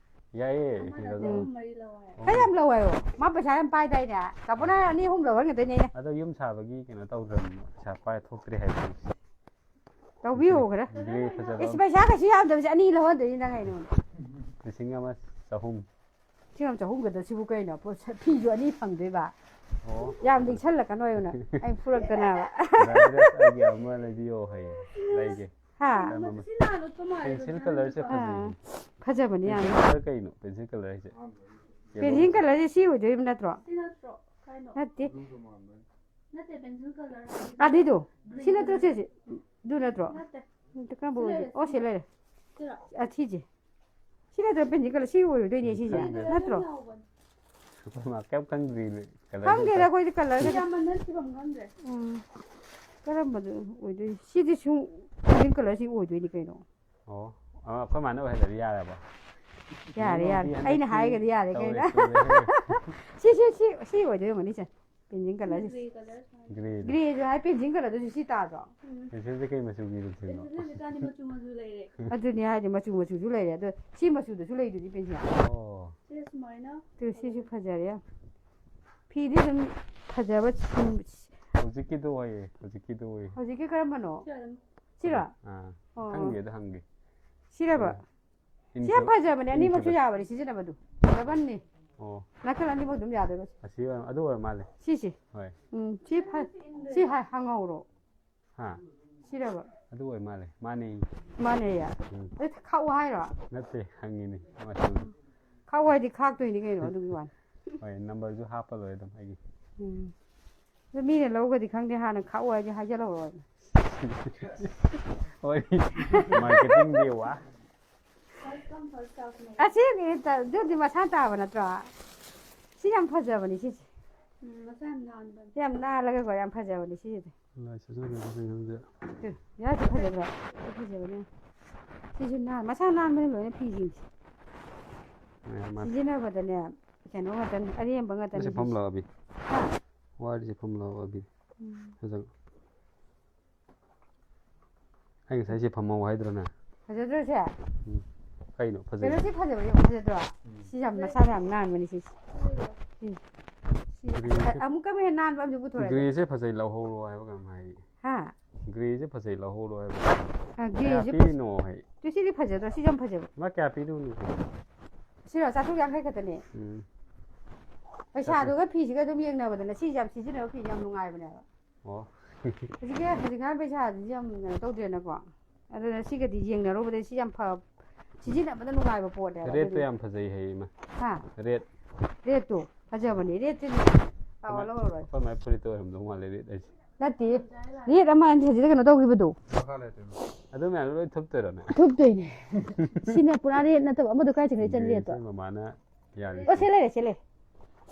ꯌꯥꯏꯌꯦ, ꯑꯃ ꯍꯤꯔꯣꯗꯣ꯫ ꯅꯠꯇꯦ, ꯑꯍꯨꯝ ꯃꯔꯤ ꯂꯧ ꯍꯥꯏ꯫ ꯈꯔ ꯌꯥꯝ ꯂꯧ ꯍꯥꯏꯌꯣ꯫ ꯃꯥ ꯄꯩꯁꯥ ꯌꯥꯝ ꯄꯥꯏꯗꯥꯏꯅꯦ? ꯇꯥꯃꯣꯅ ꯑꯅꯤ ꯑꯍꯨꯝ ꯂꯧꯍꯟꯒꯗꯣꯏꯅꯦ ꯑꯩꯅ꯫ ꯑꯗꯣ ꯌꯨꯝ ꯁꯥꯕꯒꯤ ꯀꯩꯅꯣ ꯇꯧꯗ꯭ꯔꯕꯅꯤꯅ ꯄꯩꯁꯥ ꯄꯥꯏ ꯊꯣꯛꯇ꯭ꯔꯦ ꯍꯥꯏꯕꯅꯤ꯫ ꯇꯧꯕꯤꯌꯣ ꯈꯔ꯫ ꯒ꯭ꯔꯦ ꯐꯖꯕ ꯏꯁ, ꯑꯃ꯫ ꯄꯩꯁꯥ ꯀꯩꯁꯨ ꯌꯥꯝꯗꯕꯁꯦ ꯑꯅꯤ ꯂꯧꯍꯟꯗꯣꯏꯅꯤ ꯅꯪ ꯀꯩꯅꯣ꯫ ꯂꯤꯁꯤꯡ ꯑꯃ ꯆꯍꯨꯝ꯫ ꯂꯤꯁꯤꯡ ꯑꯃ ꯆꯍꯨꯝꯒꯗ ꯁꯤꯕꯨ ꯀꯩꯅꯣ? ꯄꯣꯠ-, ꯐꯤꯁꯨ ꯑꯅꯤ ꯐꯪꯗꯣꯏꯕ꯫ ꯑꯣ꯫ ꯌꯥꯝ ꯂꯤꯛꯁꯜꯂꯛꯀꯅꯣ ꯌꯦꯡꯉꯨꯅ꯫ ꯑꯩ ꯐꯨꯔꯛꯇꯅꯕ꯫ ꯕ꯭ꯔꯥꯗꯔ, ꯑꯩꯒꯤ ꯑꯃ ꯂꯩꯕꯤꯌꯣ ꯍꯥꯏꯌꯦ꯫ ꯂꯩꯒꯦ꯫ ꯍꯥ? ꯀꯔꯝꯕ ꯃꯆꯨ? ꯁꯤ ꯂꯥꯜꯂꯣ, ꯀꯃꯥꯏꯅ ꯄꯦꯟꯁꯤꯜ ꯀꯂꯔꯁꯦ ꯂꯥꯜꯂꯣ? ꯐꯖꯩꯅꯦ꯫ ꯑꯥ, ꯐꯖꯕꯅꯤ ꯌꯥꯝꯅ꯫ ꯄꯦꯟꯁꯤꯜ ꯀꯂꯔ ꯀꯩꯅꯣ? ꯄꯦꯟꯁꯤꯜ ꯀꯂꯔ ꯍꯥꯏꯁꯦ? ꯄꯦꯟꯁꯤꯜ ꯀꯂꯔꯁꯦ ꯁꯤ ꯑꯣꯏꯗꯣꯏꯕ ꯅꯠꯇ꯭ꯔꯣ? ꯁꯤ ꯅꯠꯇ꯭ꯔꯣ? ꯀꯩꯅꯣ? ꯅꯠꯇꯦ꯫ ꯅꯠꯇꯦ, ꯄꯦꯟꯁꯤꯜ ꯀꯂꯔ ꯍꯥꯏꯗꯤ ꯑꯗꯨꯏꯗꯣ? ꯁꯤ ꯅꯠꯇ꯭ꯔꯣ ꯁꯤꯁꯦ? ꯑꯗꯨ ꯅꯠꯇ꯭ꯔꯣ? ꯅꯠꯇꯦ꯫ ꯑꯗꯨ ꯀꯔꯝꯕ ꯁꯤ ꯑꯣꯏꯒꯦ? ꯂꯩꯔꯦ, ꯑꯣ, ꯁꯤ ꯁꯤ꯫ ꯂꯩꯔꯦ꯫ ꯁꯤꯔꯣ? ꯑ, ꯁꯤꯁꯦ꯫ ꯁꯤ ꯅꯠꯇ꯭ꯔꯣ ꯄꯦꯟꯁꯤꯜ ꯀꯂꯔ? ꯁꯤ ꯑꯣꯏꯔꯣꯏꯗꯣꯏꯅꯦ ꯁꯤꯁꯦ꯫ ꯈꯪꯗꯦ꯫ ꯅꯠꯇ꯭ꯔꯣ? ꯌꯥꯎꯕꯅꯦ꯫ ꯃꯥ ꯀꯩꯝ ꯈꯪꯗ꯭ꯔꯤ, ꯀꯂꯔꯁꯦ ꯈꯪꯗꯦꯗ ꯑꯝꯇ ꯑꯩꯈꯣꯏꯗꯤ ꯀꯂꯔꯁꯦ꯫ ꯁꯤ ꯌꯥꯝꯃꯟꯗꯅ ꯊꯤꯕꯝ ꯈꯪꯗ꯭ꯔꯦ꯫ ꯎꯝ꯫ ꯀꯔꯝꯕꯗ ꯑꯣꯏꯗꯣꯏ? ꯁꯤꯗꯤ ꯁꯨꯝ ꯄꯦꯟꯁꯤꯜ ꯀꯂꯔꯁꯤ ꯑꯣꯏꯗꯣꯏꯅꯤ ꯀꯩꯅꯣ꯫ ꯑꯣ, ꯑ, ꯑꯩꯈꯣꯏ ꯃꯥꯅ ꯑꯣꯏꯍꯜꯂꯗꯤ ꯌꯥꯔꯕꯣ? ꯌꯥꯔꯦ, ꯌꯥꯔꯦ꯫ ꯅꯣꯡꯃꯗꯤ ꯑꯩꯅ ꯍꯟꯗꯛꯇꯤ ꯍꯥꯏꯔꯒꯗꯤ ꯌꯥꯔꯦ ꯇꯧꯔꯦ, ꯀꯩꯅꯣ꯫ ꯇꯧꯔꯦ, ꯇꯧꯔꯦ꯫ ꯁꯤ, ꯁꯤ, ꯁꯤ, ꯁꯤ ꯑꯣꯏꯗꯣꯏ ꯑꯣꯏꯔꯝꯒꯅꯤ ꯁꯦ꯫ ꯄꯦꯟꯁꯤꯜ ꯀꯂꯔꯁꯦ꯫ ꯒ꯭ꯔꯦ ꯀꯂꯔ ꯁꯨꯃꯥꯏꯅ꯫ ꯒ꯭ꯔꯦꯗ꯫ ꯒ꯭ꯔꯦꯁꯨ ꯍꯥꯏ ꯄꯦꯟꯁꯤꯜ ꯀꯂꯔꯗꯨꯁꯨ ꯁꯤ ꯇꯥꯗ꯭ꯔꯣ? ꯎꯝ꯫ ꯄꯦꯟꯁꯤꯜꯁꯦ ꯀꯩ ꯃꯆꯨꯒꯤ ꯄꯦꯟꯁꯤꯜꯅꯣ? ꯄꯦꯟꯁꯤꯜꯁꯦ ꯍꯧꯖꯤꯛꯀꯥꯟꯗꯤ ꯃꯆꯨ ꯃꯆꯨ ꯂꯩꯔꯦ꯫ ꯑꯗꯨꯅꯦ ꯍꯥꯏꯁꯦ, ꯃꯆꯨ ꯃꯆꯨꯁꯨ ꯂꯩꯔꯦ꯫ ꯑꯗꯣ ꯁꯤ ꯃꯆꯨꯗꯁꯨ ꯂꯩꯗꯨꯗꯤ ꯄꯦꯟꯁꯤꯜ꯫ ꯑꯣ꯫ ꯁꯤꯗ ꯁꯨꯃꯥꯏꯅ꯫ ꯑꯗꯨ ꯁꯤꯁꯨ ꯐꯖꯔꯦ ꯌꯥꯝ꯫ ꯐꯤꯗꯤ ꯑꯗꯨꯝ ꯐꯖꯕ ꯁꯨꯝ ꯍꯧꯖꯤꯛꯀꯤꯗꯣ ꯑꯣꯏꯌꯦ, ꯍꯧꯖꯤꯛꯀꯤꯗꯣ ꯑꯣꯏꯌꯦ꯫ ꯍꯧꯖꯤꯛꯀꯤ ꯀꯔꯝꯕꯅꯣ? ꯁꯤ ꯑꯗꯨꯝ꯫ ꯁꯤꯔꯣ? ꯑꯥ, ꯑꯣ꯫ ꯈꯪꯗꯦ, ꯑꯗꯨ ꯍꯪꯒꯦ꯫ ꯁꯤꯔꯕ? ꯁꯤ ꯌꯥꯝ ꯏꯟꯈꯤꯕ-, ꯐꯖꯕꯅꯦ, ꯑꯅꯤꯃꯛꯁꯨ ꯏꯟꯈꯤꯕ-, ꯌꯥꯕꯅꯦ ꯁꯤꯖꯤꯟꯅꯕꯗꯣ꯫ ꯗꯕꯜꯅꯤ꯫ ꯑꯣ꯫ ꯅꯥꯀꯜ ꯑꯅꯤꯃꯛ ꯑꯗꯨꯝ ꯌꯥꯗꯣꯏꯕ꯫ ꯑꯁꯤ ꯑꯣꯏꯔ-, ꯑꯗꯨ ꯑꯣꯏꯔ ꯃꯥꯜꯂꯦ꯫ ꯁꯤꯁꯦ꯫ ꯍꯣꯏ꯫ ꯎꯝ, ꯁꯤ ꯐ-, ꯁꯤ ꯍꯥꯏ ꯍꯪꯍꯧꯔꯣ꯫ ꯍꯥ? ꯁꯤꯔꯕ? ꯑꯗꯨ ꯑꯣꯏ ꯃꯥꯜꯂꯦ꯫ ꯃꯥꯅꯦ꯫ ꯃꯥꯅꯦꯌꯦ꯫ ꯎꯝ꯫ ꯑꯗꯨ ꯈꯥꯛꯑꯣ ꯍꯥꯏꯔꯣ? ꯅꯠꯇꯦ, ꯍꯪꯉꯤꯅꯦ꯫ ꯃꯆꯨ꯫ ꯈꯥꯛꯑꯣ ꯍꯥꯏꯗꯤ ꯈꯥꯛꯇꯣꯏꯅꯤ ꯀꯩꯅꯣ, ꯑꯗꯨꯒꯤ ꯋꯥꯅꯤ꯫ ꯍꯣꯏ, ꯅꯝꯕꯔꯁꯨ ꯍꯥꯞꯄ ꯂꯣꯏꯔꯦ ꯑꯗꯨꯝ ꯑꯩꯒꯤ꯫ ꯎꯝ꯫ ꯑꯗꯨ ꯃꯤꯅ ꯂꯧꯒꯗꯤ ꯈꯪꯗꯦ, ꯍꯥꯟꯅ ꯈꯥꯛꯑꯣ ꯍꯥꯏꯗꯤ ꯍꯥꯏꯖꯜꯍꯧꯔꯣ꯫ ꯍꯣꯏ, ꯃꯥꯔꯀꯦꯇꯤꯡꯗꯤ ꯋꯥ꯫ First come, first serve ꯅꯦ꯫ ꯑꯁꯤꯒꯤ ꯇ-, ꯑꯗꯨꯗꯤ ꯃꯁꯥ ꯇꯥꯕ ꯅꯠꯇ꯭ꯔꯣ? ꯁꯤ ꯌꯥꯝ ꯐꯖꯕꯅꯤ ꯁꯤꯁꯦ꯫ ꯎꯝ, ꯃꯁꯥ ꯌꯥꯝ ꯅꯥꯟꯕꯅꯤ꯫ ꯌꯥꯝ ꯅꯥꯜꯂꯒꯀꯣ, ꯌꯥꯝ ꯐꯖꯕꯅꯤ ꯁꯤꯁꯤꯗꯤ꯫ ꯂꯥꯏ ꯁꯥꯖꯟꯅꯕꯁꯤꯡ ꯑꯗꯨꯗꯤ꯫ ꯇꯨ, ꯌꯥꯝ ꯐꯖꯗ꯭ꯔꯣ? ꯁꯤ ꯐꯖꯕꯅꯦ꯫ ꯁꯤꯁꯨ ꯅꯥꯟ-, ꯃꯁꯥ ꯅꯥꯟꯕꯅꯤ ꯂꯣꯏꯅ ꯐꯤꯁꯤꯡꯁꯦ꯫ ꯃꯌꯥꯝ ꯃꯥꯜꯂꯦ꯫ ꯁꯤꯖꯤꯟꯅꯕꯗꯅꯦ, ꯀꯩꯅꯣ ꯉꯥꯛꯇꯅꯤ, ꯑꯔꯦꯝꯕ ꯉꯥꯛꯇꯅꯤ ꯁꯤ ꯐꯝ ꯁꯤꯁꯦ꯫ ꯂꯥꯛꯑꯣ, ꯑꯕꯤ꯫ ꯍꯥ? ꯋꯥꯔꯤꯁꯦ ꯐꯝ ꯂꯥꯛꯑꯣ, ꯑꯕꯤ꯫ ꯎꯝ꯫ ꯐꯖꯕ꯫ ꯑꯩ ꯉꯁꯥꯏ ꯁꯤ ꯐꯝꯍꯧ ꯍꯥꯏꯗ꯭ꯔꯣ ꯅꯪ? ꯐꯖꯗ꯭ꯔꯣ ꯁꯦ? ꯎꯝ꯫ ꯀꯩꯅꯣ ꯐꯖꯩ? ꯀꯩꯅꯣ ꯁꯤ ꯐꯖꯕ ꯌꯥꯝ ꯐꯖꯗ꯭ꯔꯣ? ꯁꯤ ꯌꯥꯝ ꯃꯁꯥꯗ ꯌꯥꯝ ꯅꯥꯟꯕꯅꯤ ꯁꯤꯁꯦ꯫ ꯁꯤ ꯁꯤ Grey ꯁꯦ- ꯑꯃꯨꯛꯀ ꯍꯦꯟꯅ ꯅꯥꯟꯕ ꯑꯃꯁꯨ ꯄꯨꯊꯣꯔꯛꯑꯦ꯫ Grey ꯁꯦ ꯐꯖꯩ, ꯂꯧꯍꯧꯔꯣ ꯍꯥꯏꯕ ꯀꯩꯅꯣꯝ ꯍꯥꯏ꯫ ꯍꯥ? Grey ꯁꯦ ꯐꯖꯩ, ꯂꯧꯍꯧꯔꯣ ꯍꯥꯏꯕ꯫ ꯑ, ꯀꯌꯥ Grey ꯁꯦ ꯄꯤꯔꯤꯅꯣ ꯍꯥꯏ? ꯇꯨ ꯁꯤꯗꯤ ꯐꯖꯗ꯭ꯔꯣ? ꯁꯤ ꯌꯥꯝ ꯐꯖꯕ꯫ ꯃꯥ ꯀꯌꯥ ꯄꯤꯔꯤꯅꯣ? ꯁꯤꯔꯣ? ꯆꯥꯇ꯭ꯔꯨꯛ ꯌꯥꯡꯈꯩ ꯈꯛꯇꯅꯦ꯫ ꯎꯝ꯫ ꯄꯩꯁꯥꯗꯨꯒ ꯐꯤꯁꯤꯒ ꯑꯗꯨꯝ ꯌꯦꯡꯅꯕꯗꯅ ꯁꯤ ꯌꯥꯝ ꯁꯤꯖꯤꯟꯅꯕ ꯐꯤ ꯌꯥꯝ ꯅꯨꯡꯉꯥꯏꯕꯅꯦꯕ꯫ ꯑꯣ꯫ ꯍꯧꯖꯤꯛꯀꯤ ꯍꯧꯖꯤꯛꯀꯥꯟ ꯄꯩꯁꯥꯁꯤꯗꯤ ꯌꯥꯝ ꯀꯩꯅꯣ ꯇꯧꯗ꯭ꯔꯦꯅꯀꯣ꯫ ꯑꯗꯨꯅ ꯁꯤꯒꯗꯤ ꯌꯦꯡꯅꯔꯨꯕꯗ ꯁꯤ ꯌꯥꯝ ꯐ ꯁꯤꯖꯤꯟꯅꯕꯗ ꯅꯨꯡꯉꯥꯏꯕ ꯄꯣꯠꯅꯦꯕ꯫ Red ꯇꯣ ꯑꯗꯨꯗꯤ ꯌꯥꯝ ꯐꯖꯩ ꯍꯥꯏꯌꯦ ꯏꯃꯥ꯫ ꯍꯥ? Red꯫ Red ꯇꯣ ꯐꯖꯕꯅꯤ꯫ Red ꯁꯤꯗꯤ ꯂꯥꯛꯑꯣ, ꯂꯧꯔꯔꯣꯏ꯫ ꯑꯩꯈꯣꯏ ꯃꯥꯏ ꯐꯨꯔꯤꯠꯇꯣ ꯑꯣꯏꯔꯝꯗꯧ ꯃꯥꯜꯂꯦ red ꯍꯥꯏꯁꯦ꯫ ꯅꯠꯇꯦ꯫ Red ꯑꯃ ꯑꯅꯤ ꯍꯧꯖꯤꯛꯇ ꯀꯩꯅꯣ ꯇꯧꯈꯤꯕꯗꯣ꯫ ꯑꯗꯨ ꯃꯌꯥꯝꯗꯣ ꯂꯣꯏ ꯊꯨꯞꯇꯣꯏꯔꯣ ꯅꯪ? ꯊꯨꯞꯇꯣꯏꯅꯦ꯫ ꯁꯤꯅ ꯄꯨꯔꯥ red ꯅꯠꯇꯕ, ꯑꯃꯗꯣ ꯀꯥꯏ ꯆꯠꯈ꯭ꯔꯦ? ꯆꯟ red ꯇꯣ꯫ ꯁꯤ ꯃꯃꯥꯅ ꯌꯥꯜꯂꯤ꯫ ꯑꯣ, ꯁꯤ ꯂꯩꯔꯦ, ꯁꯤ ꯂꯩꯔꯦ꯫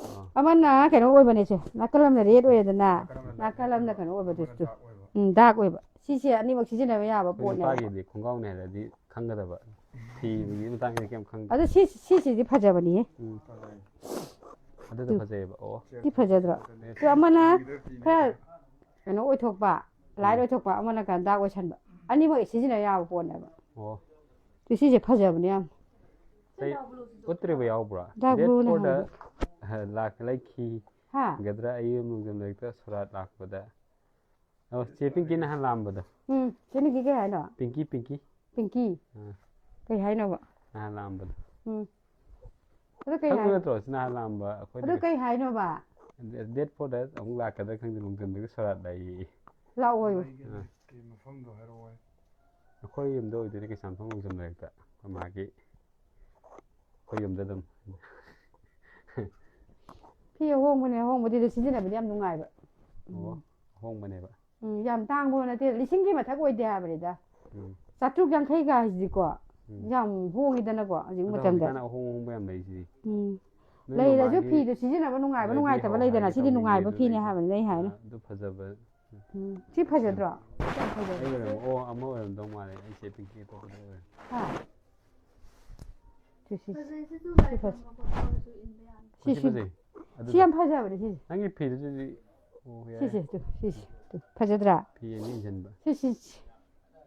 ꯑꯣ꯫ ꯑꯃꯅ ꯀꯩꯅꯣ ꯑꯣꯏꯕꯅꯦ ꯁꯦ, ꯅꯥꯀꯜ ꯑꯃꯅ red ꯑꯣꯏꯔꯦꯗꯅ, ꯅꯥꯀꯜ ꯑꯃꯅ ꯅꯥꯀꯜ ꯑꯃꯅ ꯀꯩꯅꯣ ꯑꯣꯏꯕꯗꯨꯁꯨ꯫ dark ꯑꯣꯏꯕ꯫ ꯎꯝ, dark ꯑꯣꯏꯕ꯫ ꯁꯤꯁꯦ ꯑꯅꯤꯃꯛ ꯁꯤꯖꯤꯟꯅꯕ ꯌꯥꯕ ꯑꯩꯈꯣꯏ ꯄꯣꯠꯅꯦꯕ꯫ ꯅꯨꯄꯥꯒꯤꯗꯤ ꯈꯣꯡꯒ꯭ꯔꯥꯎꯅꯦ ꯍꯥꯏꯔꯗꯤ ꯈꯪꯒꯗꯕ꯫ ꯐꯤꯒꯤ ꯃꯇꯥꯡꯗ ꯀꯩꯝ ꯈꯪꯗꯦ꯫ ꯑꯗꯣ ꯁꯤ, ꯁꯤꯁꯤꯗꯤ ꯐꯖꯕꯅꯤꯍꯦ꯫ ꯎꯝ꯫ ꯐꯖꯩ꯫ ꯑꯗꯨꯗꯣ ꯐꯖꯩꯌꯦꯕ꯫ ꯑꯣ꯫ ꯁꯤ ꯐꯖꯗ꯭ꯔꯣ? ꯁꯦ ꯑꯗꯣ ꯑꯃꯅ ꯁꯤꯗ ꯐꯤꯅꯦ꯫ ꯈꯔ ꯀꯩꯅꯣ ꯑꯣꯏꯊꯣꯛꯄ, light ꯑꯣꯏꯊꯣꯛꯄ, ꯑꯃꯅ ꯀꯩꯅꯣ dark ꯑꯣꯏꯁꯟꯕ꯫ ꯑꯅꯤꯃꯛ ꯁꯤꯖꯤꯟꯅ ꯌꯥꯕ ꯄꯣꯠꯅꯦꯕ꯫ ꯑꯣ꯫ ꯑꯗꯣ ꯁꯤꯁꯦ ꯐꯖꯕꯅꯦ ꯌꯥꯝ꯫ ꯁꯤ ꯎꯠꯇ꯭ꯔꯤꯕ ꯌꯥꯎꯕ꯭ꯔꯥ? Dark Date blue ꯅ four ꯗ, ꯍꯥꯡꯕ꯫ ꯑ, ꯂꯥꯛ-, ꯂꯩꯈꯤꯒꯗ꯭ꯔꯥ? ꯍꯥ? ꯑꯩ ꯅꯣꯡꯗꯝ ꯂꯥꯏꯔꯤꯛꯇ ꯁꯣꯔꯥꯠ ꯂꯥꯛꯄꯗ꯫ ꯑꯣ, ꯆꯦ ꯄꯤꯡꯀꯤ ꯅꯍꯥꯟ ꯂꯥꯛꯑꯝꯕꯗꯣ꯫ ꯎꯝ, ꯆꯦ ꯄꯤꯡꯀꯤ ꯀꯩ ꯍꯥꯏꯅꯣ? ꯄꯤꯡꯀꯤ, ꯄꯤꯡꯀꯤ꯫ ꯄꯤꯡꯀꯤ? ꯑꯥ꯫ ꯀꯩ ꯍꯥꯏꯅꯣꯕ? ꯅꯍꯥꯟ ꯂꯥꯛꯑꯝꯕꯗꯣ꯫ ꯎꯝ꯫ ꯑꯗꯨ ꯀꯩ ꯈꯪꯕ ꯍꯥꯏꯅꯣ? ꯅꯠꯇ꯭ꯔꯣ? ꯁꯤ ꯅꯍꯥꯟ ꯂꯥꯛꯑꯝꯕ ꯑꯩꯈꯣꯏꯗ꯫ ꯑꯗꯨ ꯀꯩ ꯍꯥꯏꯅꯣꯕ? Date four ꯗ ꯑꯃꯨꯛ ꯂꯥꯛꯀꯗ꯭ꯔꯥ ꯈꯪꯗꯦ, ꯅꯣꯡꯗꯝ ꯂꯥꯏꯔꯤꯛꯇ ꯁꯣꯔꯥꯠ ꯂꯩꯌꯦ꯫ ꯂꯥꯛꯑꯣꯏ꯫ ꯀꯩ ꯃꯐꯝꯗꯣ ꯍꯥꯏꯔꯛꯑꯣ꯫ ꯑꯩꯈꯣꯏ ꯌꯨꯝꯗ ꯑꯣꯏꯗꯣꯏꯅꯦ, ꯀꯩꯁꯥꯝꯊꯣꯡ ꯅꯣꯡꯗꯝ ꯂꯥꯏꯔꯤꯛꯇ꯫ ꯑꯩꯈꯣꯏ ꯃꯥꯒꯤ, ꯑꯩꯈꯣꯏ ꯌꯨꯝꯗ ꯑꯗꯨꯝ꯫ ꯐꯤ ꯑꯍꯣꯡꯕꯅꯦ, ꯑꯍꯣꯡꯕꯗꯤ ꯑꯗꯨ ꯁꯤꯖꯤꯟꯅꯕꯗꯤ ꯌꯥꯝ ꯅꯨꯡꯉꯥꯏꯕ꯫ ꯑꯣ, ꯑꯍꯣꯡꯕꯅꯦꯕ꯫ ꯎꯝ, ꯌꯥꯝ ꯇꯥꯡꯕ ꯅꯠꯇꯦ, ꯂꯤꯁꯤꯡꯒꯤ ꯃꯊꯛ ꯑꯣꯏꯗꯦ ꯍꯥꯏꯕꯅꯤꯗ꯫ ꯎꯝ꯫ ꯆꯥꯇ꯭ꯔꯨꯛ ꯌꯥꯡꯈꯩꯒ ꯍꯥꯏꯁꯤꯗꯤꯀꯣ, ꯎꯝ꯫ ꯌꯥꯝ ꯍꯣꯡꯉꯤꯗꯅꯀꯣ ꯍꯧꯖꯤꯛ ꯑꯗꯣ ꯃꯇꯝꯗ꯫ ꯍꯧꯖꯤꯛꯀꯥꯟ ꯑꯍꯣꯡ ꯑꯍꯣꯡꯕ ꯌꯥꯝ ꯂꯩꯁꯤꯗꯤ꯫ ꯎꯝ꯫ ꯅꯣꯏ ꯂꯩꯔꯁꯨ ꯃꯃꯥꯒꯤ ꯐꯤꯗꯣ ꯁꯤꯖꯤꯟꯅꯕ ꯅꯨꯡꯉꯥꯏꯕ ꯑꯗꯩꯗꯤ ꯅꯨꯡꯉꯥꯏꯇꯕ ꯍꯧ- ꯂꯩꯗꯅ, ꯍꯥꯏꯒꯦ ꯁꯤꯗꯤ ꯇꯧꯅꯤꯡꯉꯦ ꯅꯨꯡꯉꯥꯏꯕ ꯑꯗꯨꯗ ꯐꯤꯅꯦ ꯑꯩꯁꯦ꯫ ꯍꯥꯏꯕꯅꯤꯗ ꯑꯩ ꯍꯥꯏꯅ꯫ ꯑꯥ, ꯑꯗꯨ ꯐꯖꯕ꯫ ꯎꯝ꯫ ꯁꯤ ꯐꯖꯗ꯭ꯔꯣ? ꯁꯤ ꯌꯥꯝ ꯐꯖꯕ꯫ ꯑꯩ ꯑꯣꯏꯔꯝ-, ꯑꯣ, ꯑꯃ ꯑꯣꯏꯔꯝꯗꯧ ꯃꯥꯜꯂꯦ꯫ ꯑꯩꯁꯦ ꯄꯤꯡꯀꯤ ꯑꯇꯣꯞꯄꯗ ꯑꯣꯏꯔꯝ-, ꯍꯥ? ꯁꯤ, ꯁꯤ, ꯐꯖꯩꯁꯤꯁꯨ ꯁꯤ ꯂꯥꯏ ꯐꯖ-, ꯈꯨꯔꯨꯝꯕ ꯈꯣꯠꯄ ꯑꯣꯏꯔꯁꯨ ꯏꯟꯕ ꯌꯥꯅꯤ꯫ ꯁꯤ, ꯁꯤ ꯁꯤ, ꯐꯖꯩ꯫ ꯁꯤ ꯑꯗꯨꯗ ꯌꯥꯝ ꯐꯖꯕꯅꯦ ꯁꯤꯁꯦ꯫ ꯅꯪꯒꯤ ꯐꯤꯗꯨꯗꯤ, ꯑꯣ, ꯌꯥꯏ꯫ ꯁꯤꯁꯦ, ꯇꯨ, ꯁꯤꯁꯦ, ꯇꯨ, ꯐꯖꯗ꯭ꯔꯥ? ꯐꯤ ꯑꯅꯤ ꯏꯟꯁꯤꯟꯕ꯫ ꯁꯤ, ꯁꯤ, ꯁꯤ꯫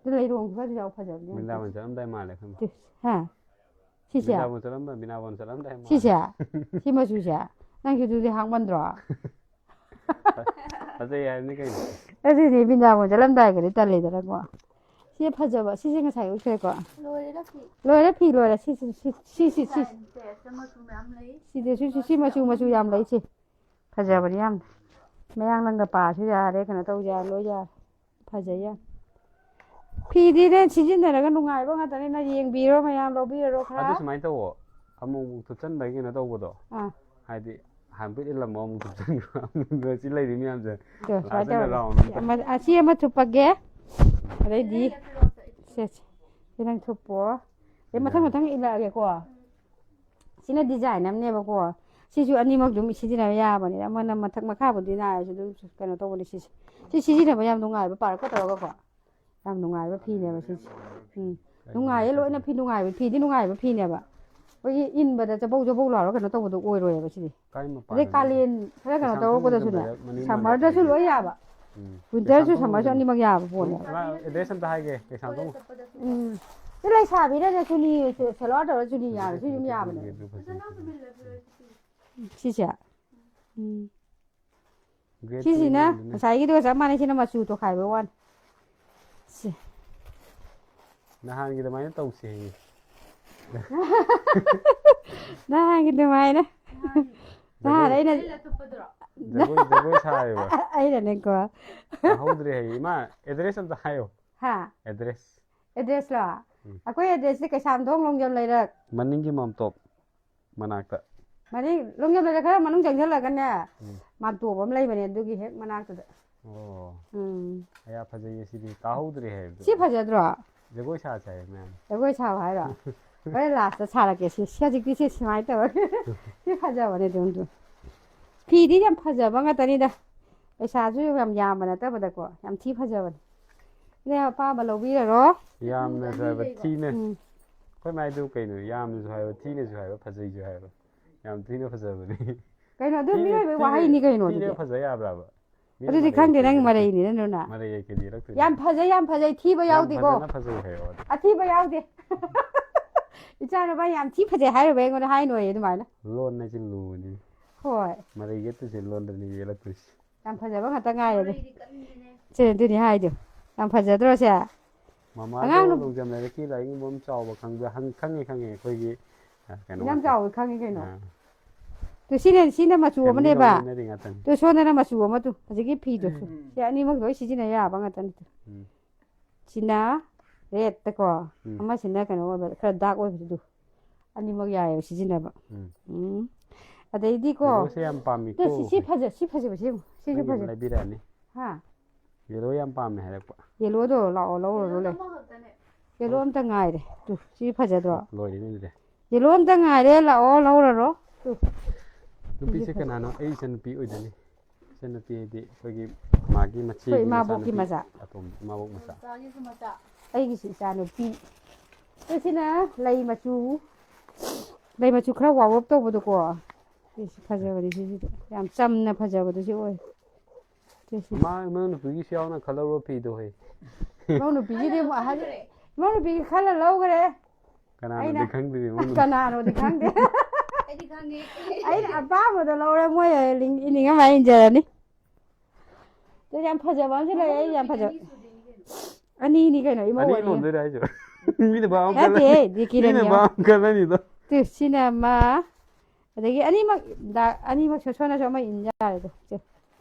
ꯑꯗꯨ ꯂꯩꯔꯣꯡ ꯈꯔꯁꯨ ꯌꯥꯎ ꯐꯖꯕꯅꯦ ꯌꯥꯝ꯫ ꯕ꯭ꯔꯤꯟꯗꯥꯕꯟ ꯆꯠꯂꯝꯗꯥꯏ ꯃꯥꯜꯂꯦ ꯈꯪꯗꯦ꯫ ꯇꯨ, ꯍꯥ? ꯁꯤꯁꯦ? ꯕꯤꯅꯥꯕꯣꯟ ꯆꯠꯂꯝꯕ, ꯕꯤꯅꯥꯕꯣꯟ ꯆꯠꯂꯝꯗꯥꯏ ꯃꯥꯜꯂꯦ꯫ ꯁꯤꯁꯦ? ꯁꯤ ꯃꯆꯨꯁꯦ? ꯅꯪꯁꯨ ꯑꯗꯨꯗꯤ ꯍꯥꯡꯃꯟꯗ꯭ꯔꯣ? ꯐꯖꯩ ꯍꯥꯏꯕꯅꯤ ꯀꯩꯅꯣ꯫ ꯑꯗꯨꯗꯤ ꯕꯤꯅꯥꯕꯣꯟ ꯆꯠꯂꯝꯗꯥꯏꯒꯗꯤ ꯇꯜꯂꯤꯗꯅꯀꯣ꯫ ꯁꯤ ꯐꯖꯕ, ꯁꯤꯁꯦ ꯉꯁꯥꯏ ꯎꯠꯈ꯭ꯔꯦꯀꯣ꯫ ꯂꯣꯏꯔꯦꯗ ꯐꯤ꯫ ꯂꯣꯏꯔꯦ, ꯐꯤ ꯂꯣꯏꯔꯦ꯫ ꯁꯤ, ꯁꯤ, ꯁꯤ, ꯁꯤ, ꯁꯤ, ꯁꯤ꯫ ꯗꯤꯖꯥꯏꯟꯁꯦ ꯁꯤ ꯃꯆꯨ ꯃꯌꯥꯝ ꯂꯩ꯫ ꯁꯤꯗꯁꯨ ꯁꯤ, ꯁꯤ ꯃꯆꯨ, ꯃꯆꯨ ꯌꯥꯝ ꯂꯩ ꯁꯤ꯫ ꯐꯖꯕꯅꯤ ꯌꯥꯝ꯫ ꯃꯌꯥꯡ ꯂꯪꯒ ꯄꯥꯁꯨ ꯌꯥꯔꯦ, ꯀꯩꯅꯣ ꯇꯧ ꯌꯥꯔꯦ, ꯂꯣꯏ ꯌꯥꯔꯦ꯫ ꯐꯖꯩ ꯌꯥꯝ꯫ ꯐꯤꯗꯤꯅꯦ ꯁꯤꯖꯤꯟꯅꯔꯒ ꯅꯨꯡꯉꯥꯏꯕ ꯉꯥꯛꯇꯅꯤꯅ ꯌꯦꯡꯕꯤꯔꯣ ꯃꯌꯥꯝ, ꯂꯧꯕꯤꯔꯣ ꯈꯔ꯫ ꯑꯗꯨ ꯁꯨꯃꯥꯏꯅ ꯇꯧꯋꯣ, ꯑꯃꯨꯛ ꯑꯃꯨꯛ ꯊꯨꯞꯆꯟꯕꯒꯤ ꯀꯩꯅꯣ ꯇꯧꯕꯗꯣ, ꯑꯥ꯫ ꯍꯥꯏꯗꯤ ꯍꯥꯟꯕꯤꯠ ꯏꯜꯂꯝꯃꯣ, ꯑꯃꯨꯛ ꯊꯨꯞꯆꯟꯈ꯭ꯔꯣ, ꯑꯃꯨꯛ ꯁꯤ ꯂꯩꯔꯤ ꯃꯌꯥꯝꯁꯦ꯫ ꯇꯣ, ꯁꯨꯃꯥꯏꯅ ꯂꯥꯁꯇꯅ ꯇꯧꯔꯒ round ꯑꯃ ꯑꯃ-, ꯑꯁꯤ ꯑꯃ ꯊꯨꯞꯄꯒꯦ꯫ ꯑꯗꯩꯗꯤ ꯁꯦ, ꯁꯦ, ꯁꯤ ꯅꯪ ꯊꯨꯞꯄꯣ꯫ ꯑꯗꯩ ꯃꯊꯪ ꯃꯊꯪ ꯏꯜꯂꯛꯑꯒꯦꯀꯣ꯫ ꯁꯤꯅ ꯗꯤꯖꯥꯏꯟ ꯑꯃꯅꯦꯕꯀꯣ꯫ ꯁꯤꯁꯨ ꯑꯅꯤꯃꯛ ꯑꯗꯨꯝ ꯁꯤꯖꯤꯟꯅꯕ ꯌꯥꯕꯅꯤꯅ, ꯑꯃꯅ ꯃꯊꯛ ꯃꯈꯥꯕꯨꯗꯤ ꯅꯥꯏꯔꯁꯨ ꯑꯗꯨꯝ ꯀꯩꯅꯣ ꯇꯧꯕꯅꯦ ꯁꯤꯁꯦ꯫ ꯁꯤ ꯁꯤꯖꯤꯟꯅꯕ ꯌꯥꯝ ꯅꯨꯡꯉꯥꯏꯕ, ꯄꯥꯔꯛꯀ ꯇꯧꯔꯒꯀꯣ꯫ ꯌꯥꯝ ꯅꯨꯡꯉꯥꯏꯕ ꯐꯤꯅꯦꯕ ꯁꯤꯁꯦ꯫ ꯎꯝ꯫ ꯅꯨꯡꯉꯥꯏꯌꯦ ꯂꯣꯏꯅ ꯐꯤ ꯅꯨꯡꯉꯥꯏꯕ, ꯐꯤꯗꯤ ꯅꯨꯡꯉꯥꯏꯕ ꯐꯤꯅꯦꯕ꯫ ꯑꯩꯈꯣꯏꯒꯤ ꯏꯟꯕꯗ ꯆꯕꯧ ꯆꯕꯧ ꯂꯥꯎꯔꯒ ꯀꯩꯅꯣ ꯇꯧꯕꯗꯣ ꯑꯣꯏꯔꯣꯏꯌꯦꯕ ꯁꯤꯗꯤ꯫ ꯀꯥꯏ ꯃꯄꯥꯗꯅꯣ? ꯑꯗꯩ ꯀꯥꯂꯦꯟ ꯈꯔ ꯀꯩꯅꯣ ꯀꯩꯁꯥꯝꯊꯣꯡ ꯇꯧꯔꯛꯄꯗꯁꯨꯅꯦ, ꯆꯠꯄꯗ ꯃꯅꯤꯡ ꯁꯝꯃꯔꯗꯁꯨ ꯃꯥꯟꯗ ꯂꯣꯏ ꯌꯥꯕ꯫ ꯎꯝ꯫ ꯋꯤꯟꯇꯔꯁꯨ ꯀꯩꯁꯥꯝꯊꯣꯡ ꯁꯝꯃꯔꯁꯨ ꯆꯠꯄꯗ ꯑꯅꯤꯃꯛ ꯌꯥꯕ ꯄꯣꯠꯅꯦꯕ꯫ ꯑꯦꯗ꯭ꯔꯦꯁ ꯑꯝꯇ ꯍꯥꯏꯒꯦ, ꯀꯩꯁꯥꯝꯊꯣꯡ꯫ ꯎꯝ꯫ ꯁꯤ ꯂꯩꯁꯥꯕꯤꯅꯅꯦ ꯁꯨꯅꯤ, ꯁꯦꯂꯣꯠ ꯇꯧꯔ ꯁꯨꯅꯤ ꯌꯥꯔꯁꯨ ꯑꯗꯨꯝ ꯌꯥꯕꯅꯦ꯫ ꯑꯗꯨ ꯐꯖꯩ꯫ ꯁꯤꯁꯦ꯫ ꯎꯝ꯫ Great ꯁꯤꯁꯤꯅ Indian ꯗꯨꯅꯦ꯫ ꯉꯁꯥꯏꯒꯤꯗꯨꯒ ꯆꯞ ꯃꯥꯟꯅꯩ, ꯁꯤꯅ ꯃꯆꯨ ꯇꯣꯈꯥꯏꯕ ꯋꯥꯅꯤ꯫ ꯁꯤ꯫ ꯅꯍꯥꯟꯒꯤ ꯑꯗꯨꯃꯥꯏꯅ ꯇꯧꯁꯦ ꯍꯌꯦꯡ꯫ ꯅꯍꯥꯟꯒꯤ ꯑꯗꯨꯃꯥꯏꯅ꯫ ꯅꯍꯥꯟ ꯑꯩꯅ ꯖꯒꯣꯏ, ꯖꯒꯣꯏ ꯁꯥꯔꯤꯕ꯫ ꯑꯩꯅꯅꯦꯀꯣ꯫ ꯇꯥꯍꯧꯗ꯭ꯔꯦ ꯍꯌꯦꯡ꯫ ꯏꯃꯥ, ꯑꯦꯗ꯭ꯔꯦꯁ ꯑꯝꯇ ꯍꯥꯏꯌꯣ꯫ ꯍꯥ? ꯑꯦꯗ꯭ꯔꯦꯁ꯫ ꯑꯦꯗ꯭ꯔꯦꯁꯂꯣ? ꯎꯝ꯫ ꯑꯩꯈꯣꯏ ꯑꯦꯗ꯭ꯔꯦꯁꯁꯦ ꯀꯩꯁꯥꯝꯊꯣꯡ ꯂꯣꯡꯖꯝ ꯂꯩꯔꯛ꯫ ꯃꯅꯤꯡꯒꯤ ꯃꯥꯝꯇꯣꯞ ꯃꯅꯥꯛꯇ꯫ ꯃꯅꯤꯡ ꯂꯣꯡꯖꯝ ꯂꯩꯔꯛ ꯈꯔ ꯃꯅꯨꯡ ꯆꯪꯁꯤꯜꯂꯒꯅꯦ, ꯎꯝ꯫ ꯃꯥꯝꯇꯣꯞ ꯑꯃ ꯂꯩꯕꯅꯦ, ꯑꯗꯨꯒꯤ ꯍꯦꯛ ꯃꯅꯥꯛꯇꯨꯗ꯫ ꯑꯣ꯫ ꯎꯝ꯫ ꯑꯌꯥ, ꯐꯖꯩꯌꯦ ꯁꯤꯗꯤ꯫ ꯇꯥꯍꯧꯗ꯭ꯔꯦ ꯍꯥꯏꯕꯗꯨ꯫ ꯁꯤ ꯐꯖꯗ꯭ꯔꯣ? ꯖꯒꯣꯏ ꯁꯥꯁꯦ ꯍꯥꯏꯌꯦ ꯃꯌꯥꯝ꯫ ꯖꯒꯣꯏ ꯁꯥꯎ ꯍꯥꯏꯔꯣ? ꯍꯣꯔꯦꯟ ꯂꯥꯁꯇ ꯁꯥꯔꯛꯀꯦ ꯁꯤ꯫ ꯁꯤ ꯍꯧꯖꯤꯛꯇꯤ ꯁꯤ ꯁꯨꯃꯥꯏꯅ ꯇꯧꯔꯒꯦ꯫ ꯁꯤ ꯐꯖꯕꯅꯦ ꯑꯗꯨꯝ, ꯑꯗꯨꯝ꯫ ꯐꯤꯗꯤ ꯌꯥꯝ ꯐꯖꯕ ꯉꯥꯛꯇꯅꯤꯗ꯫ ꯄꯩꯁꯥꯁꯨ ꯌꯥꯝ ꯌꯥꯝꯕ ꯅꯠꯇꯕꯗꯀꯣ꯫ ꯌꯥꯝ ꯊꯤ ꯐꯖꯕꯅꯦ꯫ ꯑꯗꯩ ꯑꯄꯥꯝꯕ ꯂꯧꯕꯤꯔꯔꯣ꯫ ꯌꯥꯝꯅꯁꯨ ꯍꯥꯏꯕ ꯊꯤꯅ꯫ ꯎꯝ꯫ ꯑꯩꯈꯣꯏ ꯃꯥꯏꯗꯨ ꯀꯩꯅꯣ? ꯌꯥꯝꯅꯁꯨ ꯍꯥꯏꯕ, ꯊꯤꯅꯁꯨ ꯍꯥꯏꯕ, ꯐꯖꯩꯁꯨ ꯍꯥꯏꯕ꯫ ꯌꯥꯝ ꯊꯤꯅ ꯐꯖꯕꯅꯤ꯫ ꯀꯩꯅꯣ, ꯑꯗꯨ ꯊꯤꯅ, ꯃꯤꯑꯣꯏꯕꯩ ꯊꯤꯅ, ꯋꯥꯍꯩꯅꯤ ꯀꯩꯅꯣ ꯊꯤꯅ ꯑꯗꯨꯗꯤ꯫ ꯐꯖ ꯌꯥꯕ꯭ꯔꯕ? ꯃꯤꯅ ꯑꯗꯨꯗꯤ ꯃꯔꯩ ꯈꯪꯗꯦ, ꯅꯪ ꯌꯦꯠꯄꯤꯔꯛꯇꯣꯏꯅꯤ꯫ ꯃꯔꯩꯅꯤꯅꯦ, ꯅꯨꯅ꯫ ꯃꯔꯩ ꯌꯦꯠꯀꯦꯗꯤ ꯌꯦꯠꯂꯛꯇꯣꯏꯅꯤ꯫ ꯌꯥꯝ ꯐꯖꯩ, ꯌꯥꯝ ꯐꯖꯩ, ꯊꯤꯕ ꯌꯥꯝ ꯌꯥꯎꯗꯦꯀꯣ꯫ ꯐꯖꯅ ꯐꯖꯩ ꯍꯥꯏꯌꯣ ꯑꯗꯨ꯫ ꯑꯊꯤꯕ ꯌꯥꯎꯗꯦ꯫ ꯏꯆꯥꯅꯨꯄꯥ ꯌꯥꯝ ꯊꯤ ꯐꯖꯩ ꯍꯥꯏꯔꯨꯕ ꯑꯩꯉꯣꯟꯗ ꯍꯥꯏꯅꯣꯌꯦ ꯑꯗꯨꯃꯥꯏꯅ꯫ ꯂꯣꯟ ꯍꯥꯏꯁꯤ ꯂꯨꯕꯅꯤ꯫ ꯍꯣꯏ꯫ ꯃꯔꯩ ꯌꯦꯠꯄꯁꯦ ꯂꯣꯟꯗꯅꯤ ꯌꯦꯠꯂꯛꯇꯣꯏꯁꯦ꯫ ꯌꯥꯝ ꯐꯖꯕ ꯉꯥꯛꯇ ꯉꯥꯏꯔꯦ꯫ ꯁꯦ ꯑꯗꯨꯅꯤ ꯍꯥꯏꯗꯣ꯫ ꯌꯥꯝ ꯐꯖꯗ꯭ꯔꯣ ꯁꯦ? ꯃꯃꯥꯗꯣ ꯑꯉꯥꯡ ꯅꯨ- ꯂꯣꯡꯖꯝ ꯂꯩꯔꯛꯀꯤ ꯂꯥꯏꯔꯤꯛ ꯌꯣꯟꯕ ꯑꯃ ꯆꯥꯎꯕ ꯈꯪꯕ꯭ꯔꯥ? ꯍꯪ-, ꯈꯪꯉꯦ, ꯈꯪꯉꯦ꯫ ꯑꯩꯈꯣꯏꯒꯤ, ꯑ, ꯀꯩꯅꯣ ꯌꯥꯝ ꯉꯥꯛꯇ꯫ ꯆꯥꯎꯋꯤ ꯈꯪꯉꯤ ꯀꯩꯅꯣ꯫ ꯑꯥ꯫ ꯑꯗꯨ ꯁꯤꯅ ꯁꯤꯅ ꯃꯆꯨ ꯁꯦꯝꯕꯤ ꯑꯃꯅꯦꯕ꯫ ꯂꯣꯟꯕꯤꯅꯗꯤ ꯉꯥꯛꯇꯅꯤ꯫ ꯑꯗꯨ ꯁꯣꯝꯗꯅ ꯃꯆꯨ ꯑꯃ ꯇꯨ ꯍꯧꯖꯤꯛꯀꯤ ꯐꯤꯗꯨꯁꯨ꯫ ꯎꯝ꯫ ꯁꯤ ꯑꯅꯤꯃꯛ ꯂꯣꯏ ꯁꯤꯖꯤꯟꯅ ꯌꯥꯕ ꯉꯥꯛꯇꯅꯤ꯫ ꯎꯝ꯫ ꯁꯤꯅ ꯔꯦꯠꯇꯀꯣ ꯎꯝ꯫ ꯑꯃꯁꯤꯅ ꯀꯩꯅꯣ ꯑꯣꯏꯕ ꯈꯔ ꯗꯥꯛ ꯑꯣꯏꯕꯗꯨ꯫ ꯑꯅꯤꯃꯛ ꯌꯥꯏꯑꯕ ꯁꯤꯖꯤꯟꯅꯕ꯫ ꯎꯝ꯫ ꯎꯝ꯫ ꯑꯗꯩꯗꯤꯀꯣ꯫ ꯌꯦꯜꯂꯣꯁꯦ ꯌꯥꯝ ꯄꯥꯝꯃꯤꯀꯣ ꯇꯨ ꯁꯤ ꯁꯤ ꯑꯩꯈꯣꯏ꯫ ꯐꯖ ꯁꯤ ꯐꯖꯕ ꯁꯤ ꯌꯦꯡꯉꯨ꯫ ꯁꯤꯁꯨ ꯅꯪꯒꯤ ꯑꯃ ꯐꯖ꯫ ꯂꯩꯕꯤꯔꯛꯑꯅꯤ꯫ ꯍꯥ꯫ ꯌꯦꯜꯂꯣ ꯌꯥꯝ ꯄꯥꯝꯃꯦ ꯍꯥꯏꯔꯛꯄ꯫ ꯌꯦꯜꯂꯣꯗꯣ ꯂꯥꯛꯑꯣ ꯂꯧꯔꯔꯣ ꯂꯩ꯫ ꯑꯃꯈꯛꯇꯅꯦ꯫ ꯌꯦꯜꯂꯣ ꯑꯝꯇ ꯉꯥꯏꯔꯦ꯫ ꯇꯨ ꯁꯤ ꯐꯖꯗ꯭ꯔꯣ? ꯂꯣꯏꯔꯦꯅꯦ ꯑꯗꯨꯗꯤ꯫ ꯌꯦꯜꯂꯣ ꯑꯝꯇ ꯉꯥꯏꯔꯦ ꯂꯥꯛꯑꯣ ꯂꯧꯔꯔꯣ꯫ ꯇꯨ꯫ ꯅꯨꯄꯤꯁꯦ ꯀꯅꯥꯅꯣ? ꯑꯩ ꯏꯆꯟꯅꯨꯄꯤ ꯑꯣꯏꯗꯣꯏꯅꯤ꯫ ꯏꯆꯟꯅꯨꯄꯤ ꯍꯥꯏꯗꯤ ꯑꯩꯈꯣꯏꯒꯤ ꯃꯥꯒꯤ ꯃꯆꯦꯒꯤ ꯑꯩꯈꯣꯏ ꯏꯃꯥꯕꯣꯛꯀꯤ ꯃꯆꯥꯅꯨꯄꯤ ꯃꯆꯥ꯫ ꯑꯇꯣꯝꯕ, ꯏꯃꯥꯕꯣꯛ ꯃꯆꯥ꯫ ꯃꯆꯥꯒꯤꯁꯨ ꯃꯆꯥ꯫ ꯑꯩꯒꯤꯁꯨ ꯏꯆꯥ ꯅꯨꯄꯤ꯫ ꯁꯤꯅ ꯂꯩ ꯃꯆꯨ꯫ ꯂꯩ ꯃꯆꯨ ꯈꯔ ꯋꯥꯎꯔꯞ ꯇꯧꯕꯗꯣꯀꯣ꯫ ꯁꯤꯁꯨ ꯐꯖꯕꯅꯤ ꯁꯤꯁꯤꯗꯤ꯫ ꯌꯥꯝ ꯆꯝꯅ ꯐꯖꯕꯗꯨꯁꯨ ꯑꯣꯏ꯫ ꯁꯤꯁꯤ꯫ ꯃꯥ ꯏꯃꯧ ꯅꯨꯄꯤꯒꯤꯁꯨ ꯌꯥꯎꯅ ꯈꯜꯍꯧꯔꯣ ꯐꯤꯗꯣ ꯍꯦ꯫ ꯏꯃꯧ ꯅꯨꯄꯤꯒꯤꯗꯤ ꯑꯃꯨꯛ ꯑꯍꯟ-, ꯏꯃꯧ ꯅꯨꯄꯤꯒꯤ ꯈꯜꯂ ꯂꯧꯈ꯭ꯔꯦ꯫ ꯀꯅꯥꯅꯣꯗꯤ ꯑꯩꯅ ꯈꯪꯗ꯭ꯔꯤꯕ ꯏꯃꯧ ꯅꯨꯄꯤ꯫ ꯀꯅꯥꯅꯣꯗꯤ ꯈꯪꯗꯦ꯫ ꯑꯩꯗꯤ ꯈꯪꯉꯦ꯫ ꯑꯩꯅ ꯑꯄꯥꯝꯕꯗꯣ ꯂꯧꯔꯦ ꯃꯣꯏ ꯏꯅꯤꯡ ꯑꯃ ꯏꯟꯖꯔꯅꯤ꯫ ꯑꯗꯨ ꯌꯥꯝ ꯐꯖꯕ ꯑꯃꯁꯨ ꯂꯩ ꯑꯩ ꯌꯥꯝ ꯐꯖꯕ꯫ ꯑꯅꯤ ꯁꯨꯗꯣꯏꯅꯤ ꯀꯩꯅꯣ꯫ ꯑꯅꯤꯅꯤ ꯀꯩꯅꯣ ꯏꯃꯧ ꯑꯅꯤ ꯑꯅꯤ꯫ ꯂꯣꯟꯗꯣꯏꯔꯥ ꯍꯥꯏꯁꯦ? ꯃꯤꯅ ꯚꯥꯞ ꯑꯃ ꯅꯠꯇꯦ ꯈꯜꯂꯅꯤ꯫ ꯗꯤꯀꯤꯔꯟ ꯃꯤꯅ ꯌꯥꯎ-, ꯚꯥꯞ ꯑꯃ ꯈꯜꯂꯅꯤꯗꯣ꯫ ꯇꯨ ꯁꯤꯅ ꯑꯃ꯫ ꯑꯗꯒꯤ ꯑꯅꯤꯃꯛ ꯗꯥ-, ꯑꯅꯤꯃꯛ ꯁꯣꯠ ꯁꯣꯠꯅꯁꯨ ꯑꯃ ꯏꯟ ꯌꯥꯔꯦꯗꯣ꯫ ꯁꯦ꯫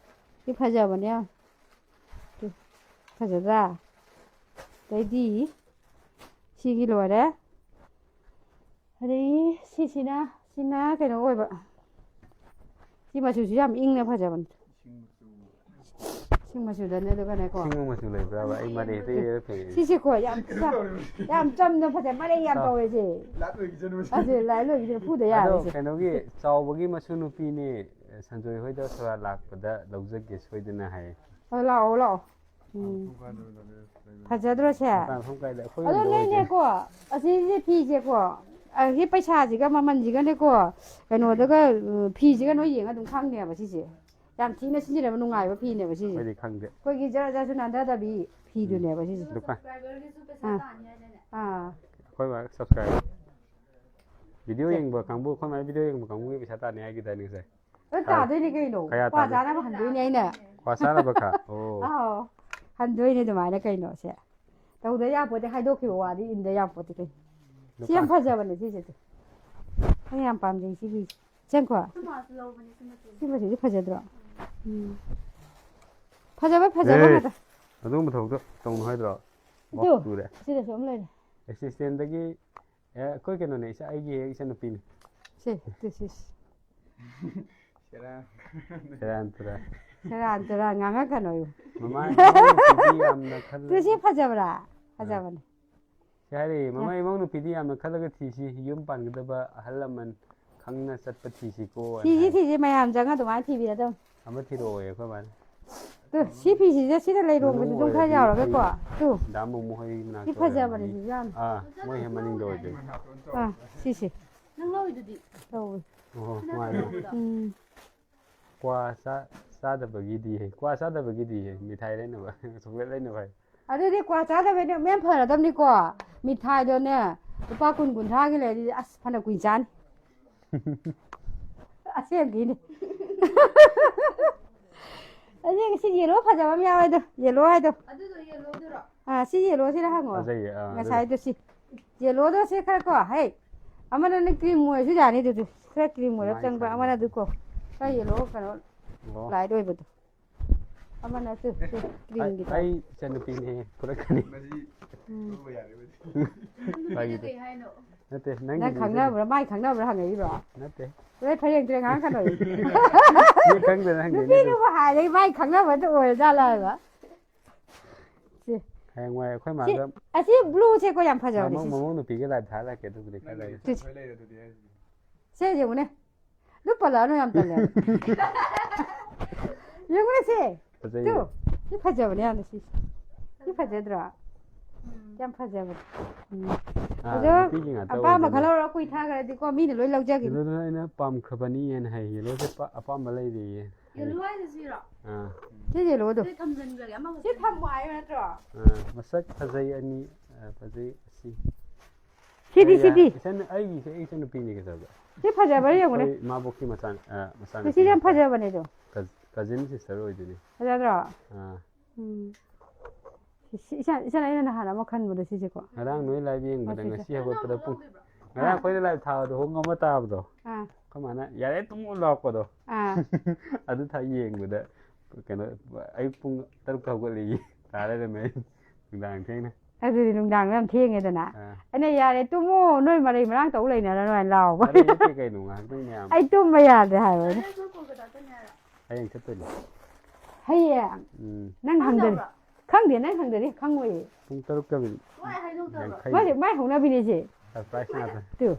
ꯁꯤ ꯐꯖꯕꯅꯦ ꯌꯥꯝ꯫ ꯁꯤ ꯐꯖꯗ꯭ꯔꯥ? ꯑꯗꯩꯗꯤ ꯁꯤꯒꯤ ꯂꯣꯏꯔꯦ꯫ ꯑꯗꯩ ꯁꯤꯁꯤꯅ, ꯁꯤꯅ ꯀꯩꯅꯣ ꯑꯣꯏꯕ꯫ ꯁꯤ ꯃꯆꯨꯁꯤ ꯌꯥꯝ ꯏꯪꯅ ꯐꯖꯕꯅꯤ꯫ ꯏꯁꯤꯡ ꯃꯆꯨꯗꯅꯦ ꯑꯗꯨꯒꯅꯦꯀꯣ꯫ ꯑꯁꯤꯡꯕ ꯃꯆꯨ ꯂꯩꯕ꯭ꯔꯥꯕ? ꯑꯩ ꯃꯔꯩ ꯍꯦꯛꯇ ꯌꯦꯠꯂꯛꯀꯅꯤ꯫ ꯁꯤꯁꯦꯀꯣ ꯌꯥꯝ ꯆꯝ-, ꯌꯥꯝ ꯆꯝꯅ ꯐꯖꯩ꯫ ꯃꯔꯩ ꯌꯥꯝ ꯑꯥ꯫ ꯇꯧꯋꯦ ꯁꯤ꯫ ꯂꯥꯠ ꯑꯣꯏꯈꯤꯁꯅꯨ꯫ ꯑꯁꯤ ꯂꯥꯏ ꯂꯣꯏꯒꯤꯗꯤ ꯐꯨꯗ ꯑꯗꯣ ꯌꯥꯔꯦ ꯁꯤ꯫ ꯀꯩꯅꯣꯒꯤ ꯆꯥꯎꯕꯒꯤ ꯃꯁꯨ ꯅꯨꯄꯤꯅꯦ, ꯁꯟꯖꯣꯏ ꯍꯣꯏꯗ ꯁꯣꯔꯥꯠ ꯂꯥꯛꯄꯗ ꯂꯧꯖꯒꯦ ꯁꯣꯏꯗꯅ ꯍꯥꯏꯌꯦ꯫ ꯑ, ꯂꯥꯛꯑꯣ, ꯂꯥꯛꯑꯣ꯫ ꯎꯝ꯫ ꯐꯖꯗ꯭ꯔꯣ ꯁꯦ? ꯃꯇꯥꯡ ꯁꯣꯝ ꯀꯥꯏꯗ ꯑꯩꯈꯣꯏ ꯑꯗꯣ ꯌꯨꯝꯗ ꯑꯣꯏꯗꯦ꯫ ꯅꯣꯏꯅꯦꯀꯣ, ꯑꯁꯤꯒꯤ ꯐꯤꯁꯦꯀꯣ, ꯑꯁꯤ ꯄꯩꯁꯥꯁꯤꯒ ꯃꯃꯜꯁꯤꯒꯅꯦꯀꯣ, ꯀꯩꯅꯣꯗꯒ, ꯎꯝ, ꯐꯤꯁꯤꯒ ꯅꯣꯏ ꯌꯦꯡꯉ ꯑꯗꯨꯝ ꯈꯪꯅꯦꯕ ꯁꯤꯁꯦ꯫ ꯌꯥꯝ ꯊꯤꯅ ꯁꯤꯖꯤꯟꯅꯕ ꯅꯨꯡꯉꯥꯏꯕ ꯐꯤꯅꯦꯕ ꯁꯤꯁꯦ꯫ ꯑꯩꯈꯣꯏꯗꯤ ꯈꯪꯗꯦ꯫ ꯑꯩꯈꯣꯏꯒꯤ ꯖꯔ ꯖꯔꯁꯨ ꯅꯥꯟꯊꯗꯕꯤ ꯐꯤꯗꯨꯅꯦꯕ ꯁꯤꯁꯦ꯫ ꯗꯨꯀꯥꯟ꯫ ꯁꯕꯁꯀ꯭ꯔꯥꯏꯕꯔꯒꯤꯁꯨ ꯄꯩꯁꯥ ꯑꯥ꯫ ꯇꯥꯅꯤ ꯍꯥꯏꯗꯥꯏꯅꯦ? ꯑꯥ꯫ ꯑꯩꯈꯣꯏ ꯃꯥ ꯁꯕꯁꯀ꯭ꯔꯥꯏꯕꯔ꯫ ꯚꯤꯗꯤꯑꯣ ꯌꯦꯡꯕ ꯀꯥꯡꯕꯨ, ꯑꯩꯈꯣꯏ ꯃꯥꯏ ꯚꯤꯗꯤꯑꯣ ꯌꯦꯡꯕ ꯀꯥꯡꯕꯨꯒꯤ ꯄꯩꯁꯥ ꯇꯥꯅꯤ ꯍꯥꯏꯈꯤꯗꯥꯏꯅꯦ ꯉꯁꯥꯏ? ꯂꯣꯏ ꯇꯥꯗꯣꯏꯅꯦ ꯀꯩꯅꯣ꯫ ꯀꯌꯥ ꯀ꯭ꯋꯥ ꯇꯥꯅꯤ? ꯆꯥꯅꯕ ꯍꯟꯗꯣꯏꯅꯦ ꯑꯩꯅ꯫ ꯀ꯭ꯋꯥ ꯆꯥꯅꯕ ꯈꯛ? ꯑꯣ꯫ ꯑꯥꯎ꯫ ꯍꯟꯗꯣꯏꯅꯦ ꯑꯗꯨꯃꯥꯏꯅ ꯀꯩꯅꯣꯁꯦ꯫ ꯇꯧꯗ ꯌꯥꯄꯣꯠꯇꯦ, ꯍꯥꯏꯗꯣꯛꯈꯤꯕ ꯋꯥꯗꯤ ꯏꯟꯗ ꯌꯥꯄꯣꯠꯇꯦ ꯀꯩꯅꯣ꯫ ꯁꯤ ꯌꯥꯝ ꯐꯖꯕꯅꯦ ꯁꯤꯁꯦ꯫ ꯑꯩ ꯌꯥꯝ ꯄꯥꯝꯖꯩ ꯁꯤꯒꯤ꯫ ꯁꯦꯡꯀꯣ? ꯁꯤ ꯃꯆꯨꯁꯦ ꯐꯖꯗ꯭ꯔꯣ? ꯎꯝ꯫ ꯐꯖꯕ, ꯐꯖꯕ ꯑꯦ, ꯉꯥꯛꯇ꯫ ꯑꯗꯨꯒꯨꯝꯕ ꯊꯕꯛꯇꯣ ꯇꯧꯅꯨ ꯍꯥꯏꯗ꯭ꯔꯣ? ꯑꯗꯨ, ꯋꯥꯛ ꯇꯨꯔꯦ꯫ ꯁꯤꯗꯁꯨ ꯑꯃ ꯂꯩꯔꯦ꯫ ꯑꯦꯁꯤꯁꯇꯦꯟꯗꯒꯤ, ꯑꯦ, ꯑꯩꯈꯣꯏ ꯀꯩꯅꯣꯅꯦ, ꯏꯆꯥ, ꯑꯩꯒꯤ ꯍꯦꯛ ꯏꯆꯟꯅꯨꯄꯤꯅꯤ꯫ ꯁꯦ, ꯇꯨ, ꯁꯤ, ꯁꯤ꯫ ꯁꯦꯔꯥꯟ꯫ ꯁꯦꯔꯥꯟ ꯇꯨꯔꯥꯟ꯫ ꯁꯦꯔꯥꯟ ꯇꯨꯔꯥꯟ ꯉꯥꯡꯉꯛꯀꯅꯣꯌꯨ꯫ ꯃꯃꯥ, ꯏꯅꯥꯎꯅꯨꯄꯤꯗꯤ ꯌꯥꯝꯅ ꯈꯜꯂꯦ꯫ ꯇꯨ, ꯁꯤ ꯐꯖꯕ꯭ꯔꯥ? ꯑꯥ꯫ ꯐꯖꯕꯅꯦ꯫ ꯁꯤ ꯍꯥꯏꯔꯤ, ꯃꯃꯥ, ꯌꯥ꯫ ꯏꯃꯧ ꯅꯨꯄꯤꯗꯤ ꯌꯥꯝꯅ ꯈꯜꯂꯒ ꯊꯤꯁꯤ, ꯌꯨꯝ ꯄꯥꯟꯒꯗꯕ ꯑꯍꯜ ꯂꯃꯟ ꯈꯪꯅ ꯆꯠꯄ ꯊꯤꯁꯤꯀꯣ, ꯍꯥꯏꯅ ꯊꯤꯁꯤ, ꯍꯥꯏ꯫ ꯊꯤꯁꯤ, ꯃꯌꯥꯝ ꯆꯪꯉ ꯑꯗꯨꯃꯥꯏꯅ ꯊꯤꯕꯤꯔꯗꯧꯅꯤ꯫ ꯑꯃ ꯊꯤꯔꯛꯑꯣꯌꯦ ꯑꯩꯈꯣꯏ ꯃꯥꯅ꯫ ꯇꯨ, ꯁꯤ ꯐꯤꯁꯤꯗ ꯁꯤꯗ ꯂꯩꯔꯣꯡꯕꯁꯨ ꯃꯅꯨꯡ ꯑꯗꯨꯝ ꯈꯔ ꯑꯣꯏꯔꯗꯤ ꯌꯥꯎꯔꯒꯀꯣ꯫ ꯑꯩ ꯇꯨ꯫ ꯗꯥ ꯃꯣꯃꯣ ꯍꯣꯏ ꯁꯤ ꯃꯅꯥꯛꯇ ꯐꯖꯕꯅꯦ, ꯑꯣꯏꯔꯝꯃꯅꯤ꯫ ꯁꯤꯁꯨ ꯌꯥꯝ꯫ ꯑꯥ, ꯃꯣꯏ ꯍꯦꯛ ꯃꯅꯤꯡꯗ ꯑꯣꯏꯗꯣꯏꯅꯤ꯫ ꯑꯥ, ꯁꯤꯁꯦ꯫ ꯅꯪ ꯂꯧꯔꯤꯗꯨꯗꯤ? ꯂꯧꯋꯦ꯫ ꯑꯣꯍꯣ, ꯁꯤꯅ ꯃꯥꯅꯦ꯫ ꯀꯩꯅꯣꯗꯣ? ꯎꯝ꯫ ꯀ꯭ꯋꯥ ꯆꯥ-, ꯆꯥꯗꯕꯒꯤꯗꯤ ꯍꯦ, ꯀ꯭ꯋꯥ ꯆꯥꯗꯕꯒꯤꯗꯤ ꯍꯦ, ꯃꯤꯊꯥꯏ ꯂꯩꯅꯕ, ꯆꯣꯀ꯭ꯂꯦꯠ ꯂꯩꯅꯕ ꯍꯥꯏ꯫ ꯑꯗꯨꯗꯤ ꯀ꯭ꯋꯥ ꯆꯥꯗꯕꯩꯅꯦ, ꯃꯦꯝ ꯐꯔꯗꯕꯅꯤꯀꯣ꯫ ꯃꯤꯊꯥꯏꯗꯣꯅꯦ, ꯂꯨꯄꯥ ꯀꯨꯟ ꯀꯨꯟꯊ꯭ꯔꯥꯒꯤ ꯂꯩꯔꯗꯤ ꯑꯁ ꯐꯅ ꯀꯨꯏ ꯆꯥꯅꯤ꯫ ꯑꯁꯦꯡꯀꯤꯅꯦ꯫ ꯑꯁꯦꯡ ꯁꯤ ꯌꯦꯂꯣ ꯐꯖꯕ ꯑꯃ ꯌꯥꯎꯋꯦ ꯑꯗꯣ, ꯌꯦꯂꯣ ꯍꯥꯏꯗꯣ꯫ ꯑꯗꯨꯗꯣ ꯌꯦꯂꯣꯗꯨꯔꯣ? ꯑꯥ, ꯁꯤ ꯌꯦꯂꯣꯁꯤꯅ ꯍꯪꯉꯣ꯫ ꯐꯖꯩꯌꯦ, ꯑꯥ, ꯑꯗꯨꯗꯣ꯫ ꯉꯁꯥꯏꯗꯣ ꯁꯤ꯫ ꯌꯦꯂꯣꯗꯣ ꯁꯤ ꯈꯔ ꯀꯣ, ꯍꯩ, ꯑꯃꯅ ꯅꯪ ꯀ꯭ꯔꯤꯝ ꯑꯣꯏꯔꯁꯨ ꯌꯥꯅꯤ ꯑꯗꯨꯗꯤ꯫ ꯈꯔ ꯀ꯭ꯔꯤꯝ ꯑꯣꯏꯔꯞ ꯃꯥꯏ ꯆꯪꯕ, ꯈꯪꯉꯦ꯫ ꯑꯃꯅ ꯑꯗꯨ ꯀꯣ꯫ ꯈꯔ ꯌꯦꯂꯣ ꯀꯩꯅꯣ ꯑꯣ꯫ ꯂꯥꯏꯠ ꯑꯣꯏꯕꯗꯣ꯫ ꯑꯃꯅ ꯁꯤ, ꯁꯤ ꯑꯩ, ꯀ꯭ꯔꯤꯝꯒꯤꯗꯣ꯫ ꯑꯩ ꯏꯆꯟꯅꯨꯄꯤꯅꯦ ꯄꯨꯔꯛꯀꯅꯤ꯫ ꯎꯝ꯫ ꯐꯥꯒꯤ ꯇꯧ-, ꯀꯩ ꯍꯥꯏꯅꯣ? ꯅꯠꯇꯦ, ꯅꯪ ꯅꯪꯒꯤꯗꯤ ꯈꯪꯅꯕ꯭ꯔꯥ? ꯃꯥꯏ ꯈꯪꯅꯕ꯭ꯔꯥ ꯍꯪꯉꯛꯏꯔꯣ? ꯅꯠꯇꯦ꯫ ꯍꯣꯔꯦꯟ ꯐꯔꯦꯡ ꯇꯨꯔꯦꯡ ꯉꯥꯡꯉꯛꯀꯅꯣ꯫ ꯃꯤ ꯈꯪꯗꯅ ꯍꯪꯉꯛꯏꯅꯦ ꯑꯗꯨ꯫ ꯅꯨꯄꯤꯗꯨꯕꯨ ꯍꯥꯏꯔꯦ, ꯃꯥꯏ ꯈꯪꯅꯕꯗ ꯑꯣꯏꯔꯖꯥꯠꯂ ꯍꯥꯏꯕ꯫ ꯁꯤ꯫ ꯍꯌꯦꯡꯋꯥꯏ ꯑꯩꯈꯣꯏ ꯁꯤ, ꯃꯥꯒ ꯑꯁꯤ ꯕ꯭ꯂꯨꯁꯦ ꯀꯣ ꯌꯥꯝ ꯐꯖꯕꯅꯦ ꯃꯃꯧ, ꯁꯤꯁꯦ꯫ ꯃꯃꯧ ꯅꯨꯄꯤꯒ ꯂꯥꯏꯞ ꯊꯥꯍꯜꯂꯛꯀꯦ ꯑꯗꯨꯕꯨꯗꯤ ꯈꯔ ꯂꯩꯔꯦ꯫ ꯁꯤꯁꯦ꯫ ꯁꯦ ꯌꯦꯡꯉꯨꯅꯦ꯫ ꯑꯗꯨ ꯄꯜꯂꯛꯑꯅꯨ, ꯌꯥꯝ ꯇꯜꯂꯦ ꯍꯥꯏꯕ꯫ ꯌꯦꯡꯉꯨꯅꯦ ꯁꯦ꯫ ꯐꯖꯩꯌꯦ꯫ ꯇꯨ, ꯁꯤ ꯐꯖꯕꯅꯦ ꯌꯥꯝꯅ ꯁꯤ꯫ ꯁꯤ ꯐꯖꯗ꯭ꯔꯣ? ꯎꯝ꯫ ꯌꯥꯝ ꯐꯖꯕꯅꯦ꯫ ꯎꯝ꯫ ꯑꯥ, ꯑꯗꯣ ꯅꯨꯄꯤꯒꯤ ꯉꯥꯛꯇ ꯑꯄꯥꯝꯕ ꯑꯣꯏꯗꯣꯏꯅꯦ꯫ ꯈꯜꯍꯧꯔꯣ, ꯀꯨꯏ ꯊꯥꯈ꯭ꯔꯗꯤꯀꯣ ꯃꯤꯅ ꯂꯣꯏ ꯂꯧꯖꯈꯤꯅꯤ꯫ ꯌꯦꯜꯂꯣꯗꯨꯅ ꯑꯩꯅ ꯄꯥꯝꯈ꯭ꯔꯕꯅꯤ ꯍꯥꯏꯅ ꯍꯥꯏ꯫ ꯌꯦꯜꯂꯣꯁꯦ ꯄꯥ-, ꯑꯄꯥꯝꯕ ꯂꯩꯔꯤꯌꯦ꯫ ꯌꯦꯜꯂꯣ ꯍꯥꯏꯁꯦ ꯁꯤꯔꯣ? ꯑꯥ꯫ ꯁꯤ ꯌꯦꯜꯂꯣꯗꯣ꯫ ꯁꯤ ꯊꯝꯖꯤꯟꯈ꯭ꯔꯒꯦ, ꯑꯃꯈꯛꯇ ꯁꯤ ꯊꯝꯃꯣ ꯍꯥꯏꯕ ꯅꯠꯇ꯭ꯔꯣ? ꯑꯥ, ꯃꯁꯛ ꯐꯖꯩ ꯑꯅꯤ, ꯑꯥ, ꯐꯖꯩ ꯑꯁꯤ꯫ ꯁꯤꯗꯤ, ꯑꯩ ꯁꯤꯗꯤ꯫ ꯏꯆꯟ-, ꯑꯩꯒꯤꯁꯦ, ꯑꯩ ꯏꯆꯟꯅꯨꯄꯤꯅꯤ ꯀꯩꯗꯧꯔꯒꯦ? ꯁꯤ ꯐꯖꯕ꯭ꯔꯥ ꯌꯦꯡꯉꯨꯅꯦ꯫ ꯑꯩꯈꯣꯏ ꯏꯃꯥꯕꯣꯛꯀꯤ ꯃꯆꯥ-, ꯑ, ꯃꯆꯥꯅꯨꯄꯤ ꯁꯤꯁꯤ ꯌꯥꯝ ꯍꯥꯏꯇꯥꯔꯦ꯫ ꯐꯖꯕꯅꯦ ꯑꯗꯣ꯫ ꯀꯖ-, cousin sister ꯑꯣꯏꯗꯣꯏꯅꯦ꯫ ꯐꯖꯗ꯭ꯔꯣ? ꯑꯥ꯫ ꯎꯝ꯫ ꯁꯤ, ꯁꯤ, ꯏꯆꯟ, ꯏꯆꯟ ꯑꯩꯅ ꯅꯍꯥꯟ ꯑꯃ ꯈꯟꯕꯗꯣ ꯁꯤꯁꯦꯀꯣ꯫ ꯉꯔꯥꯡ ꯅꯣꯏ live ꯌꯦꯡꯕꯗ ꯑꯣ, ꯁꯤꯁꯦ꯫ ꯉꯁꯤ ꯍꯧꯒꯠꯄꯗ ꯄꯨꯡ, ꯉꯔꯥꯡ ꯑꯥ꯫ ꯑꯩꯈꯣꯏꯅ live ꯊꯥꯕꯗꯣ ꯄꯨꯡ ꯑꯃ ꯇꯥꯕꯗꯣ꯫ ꯑꯥ꯫ ꯑꯩꯈꯣꯏ ꯃꯥꯅ "ꯌꯥꯔꯦ ꯇꯨꯝꯃꯣ" ꯂꯥꯎꯔꯛꯄꯗꯣ꯫ ꯑꯥ꯫ ꯑꯗꯨ ꯊꯥ ꯌꯦꯡꯕꯗ ꯀꯩꯅꯣ, ꯑꯌꯨꯛ ꯄꯨꯡ ꯇꯔꯨꯛꯇ ꯍꯧꯒꯠꯂꯦꯌꯦ꯫ ꯇꯥ ꯂꯩꯔꯝꯃꯦ ꯑꯩ ꯅꯨꯡꯗꯥꯡ ꯊꯦꯡꯅ꯫ ꯑꯗꯨꯗꯤ ꯅꯨꯡꯗꯥꯡꯗꯣ ꯌꯥꯝ ꯊꯦꯡꯉꯦꯗꯅ꯫ ꯑꯥ꯫ ꯑꯩꯅ "ꯌꯥꯔꯦ ꯇꯨꯝꯃꯣ, ꯅꯣꯏ ꯃꯔꯩ ꯃꯔꯥꯡ ꯇꯧ ꯂꯩꯅꯔꯅꯨ" ꯍꯥꯏꯅ ꯂꯥꯎꯕ꯫ ꯃꯔꯩ ꯅꯠꯇꯦ ꯀꯩꯅꯣ, ꯉꯥꯏꯍꯥꯛꯇꯪ ꯃꯌꯥꯝ꯫ ꯑꯩ ꯇꯨꯝꯕ ꯌꯥꯗꯦ ꯍꯥꯏꯕ ꯑꯩꯅ꯫ ꯍꯌꯦꯡ ꯆꯠꯇꯣꯏꯅꯦ꯫ ꯍꯌꯦꯡ? ꯎꯝ꯫ ꯅꯪ ꯍꯪꯗꯔꯤ? ꯈꯪꯗꯦ, ꯅꯪ ꯍꯪꯗꯔꯤ ꯈꯪꯉꯣꯏꯌꯦ꯫ ꯄꯨꯡ ꯇꯔꯨꯛꯇ ꯃꯤꯅꯤꯠ ꯌꯥꯡꯈꯩ꯫ ꯃꯥꯏ, ꯃꯥꯏ ꯍꯧꯅꯕꯤꯅꯦ ꯁꯦ꯫ Surprise ꯉꯥꯛꯇ꯫ ꯇꯨ꯫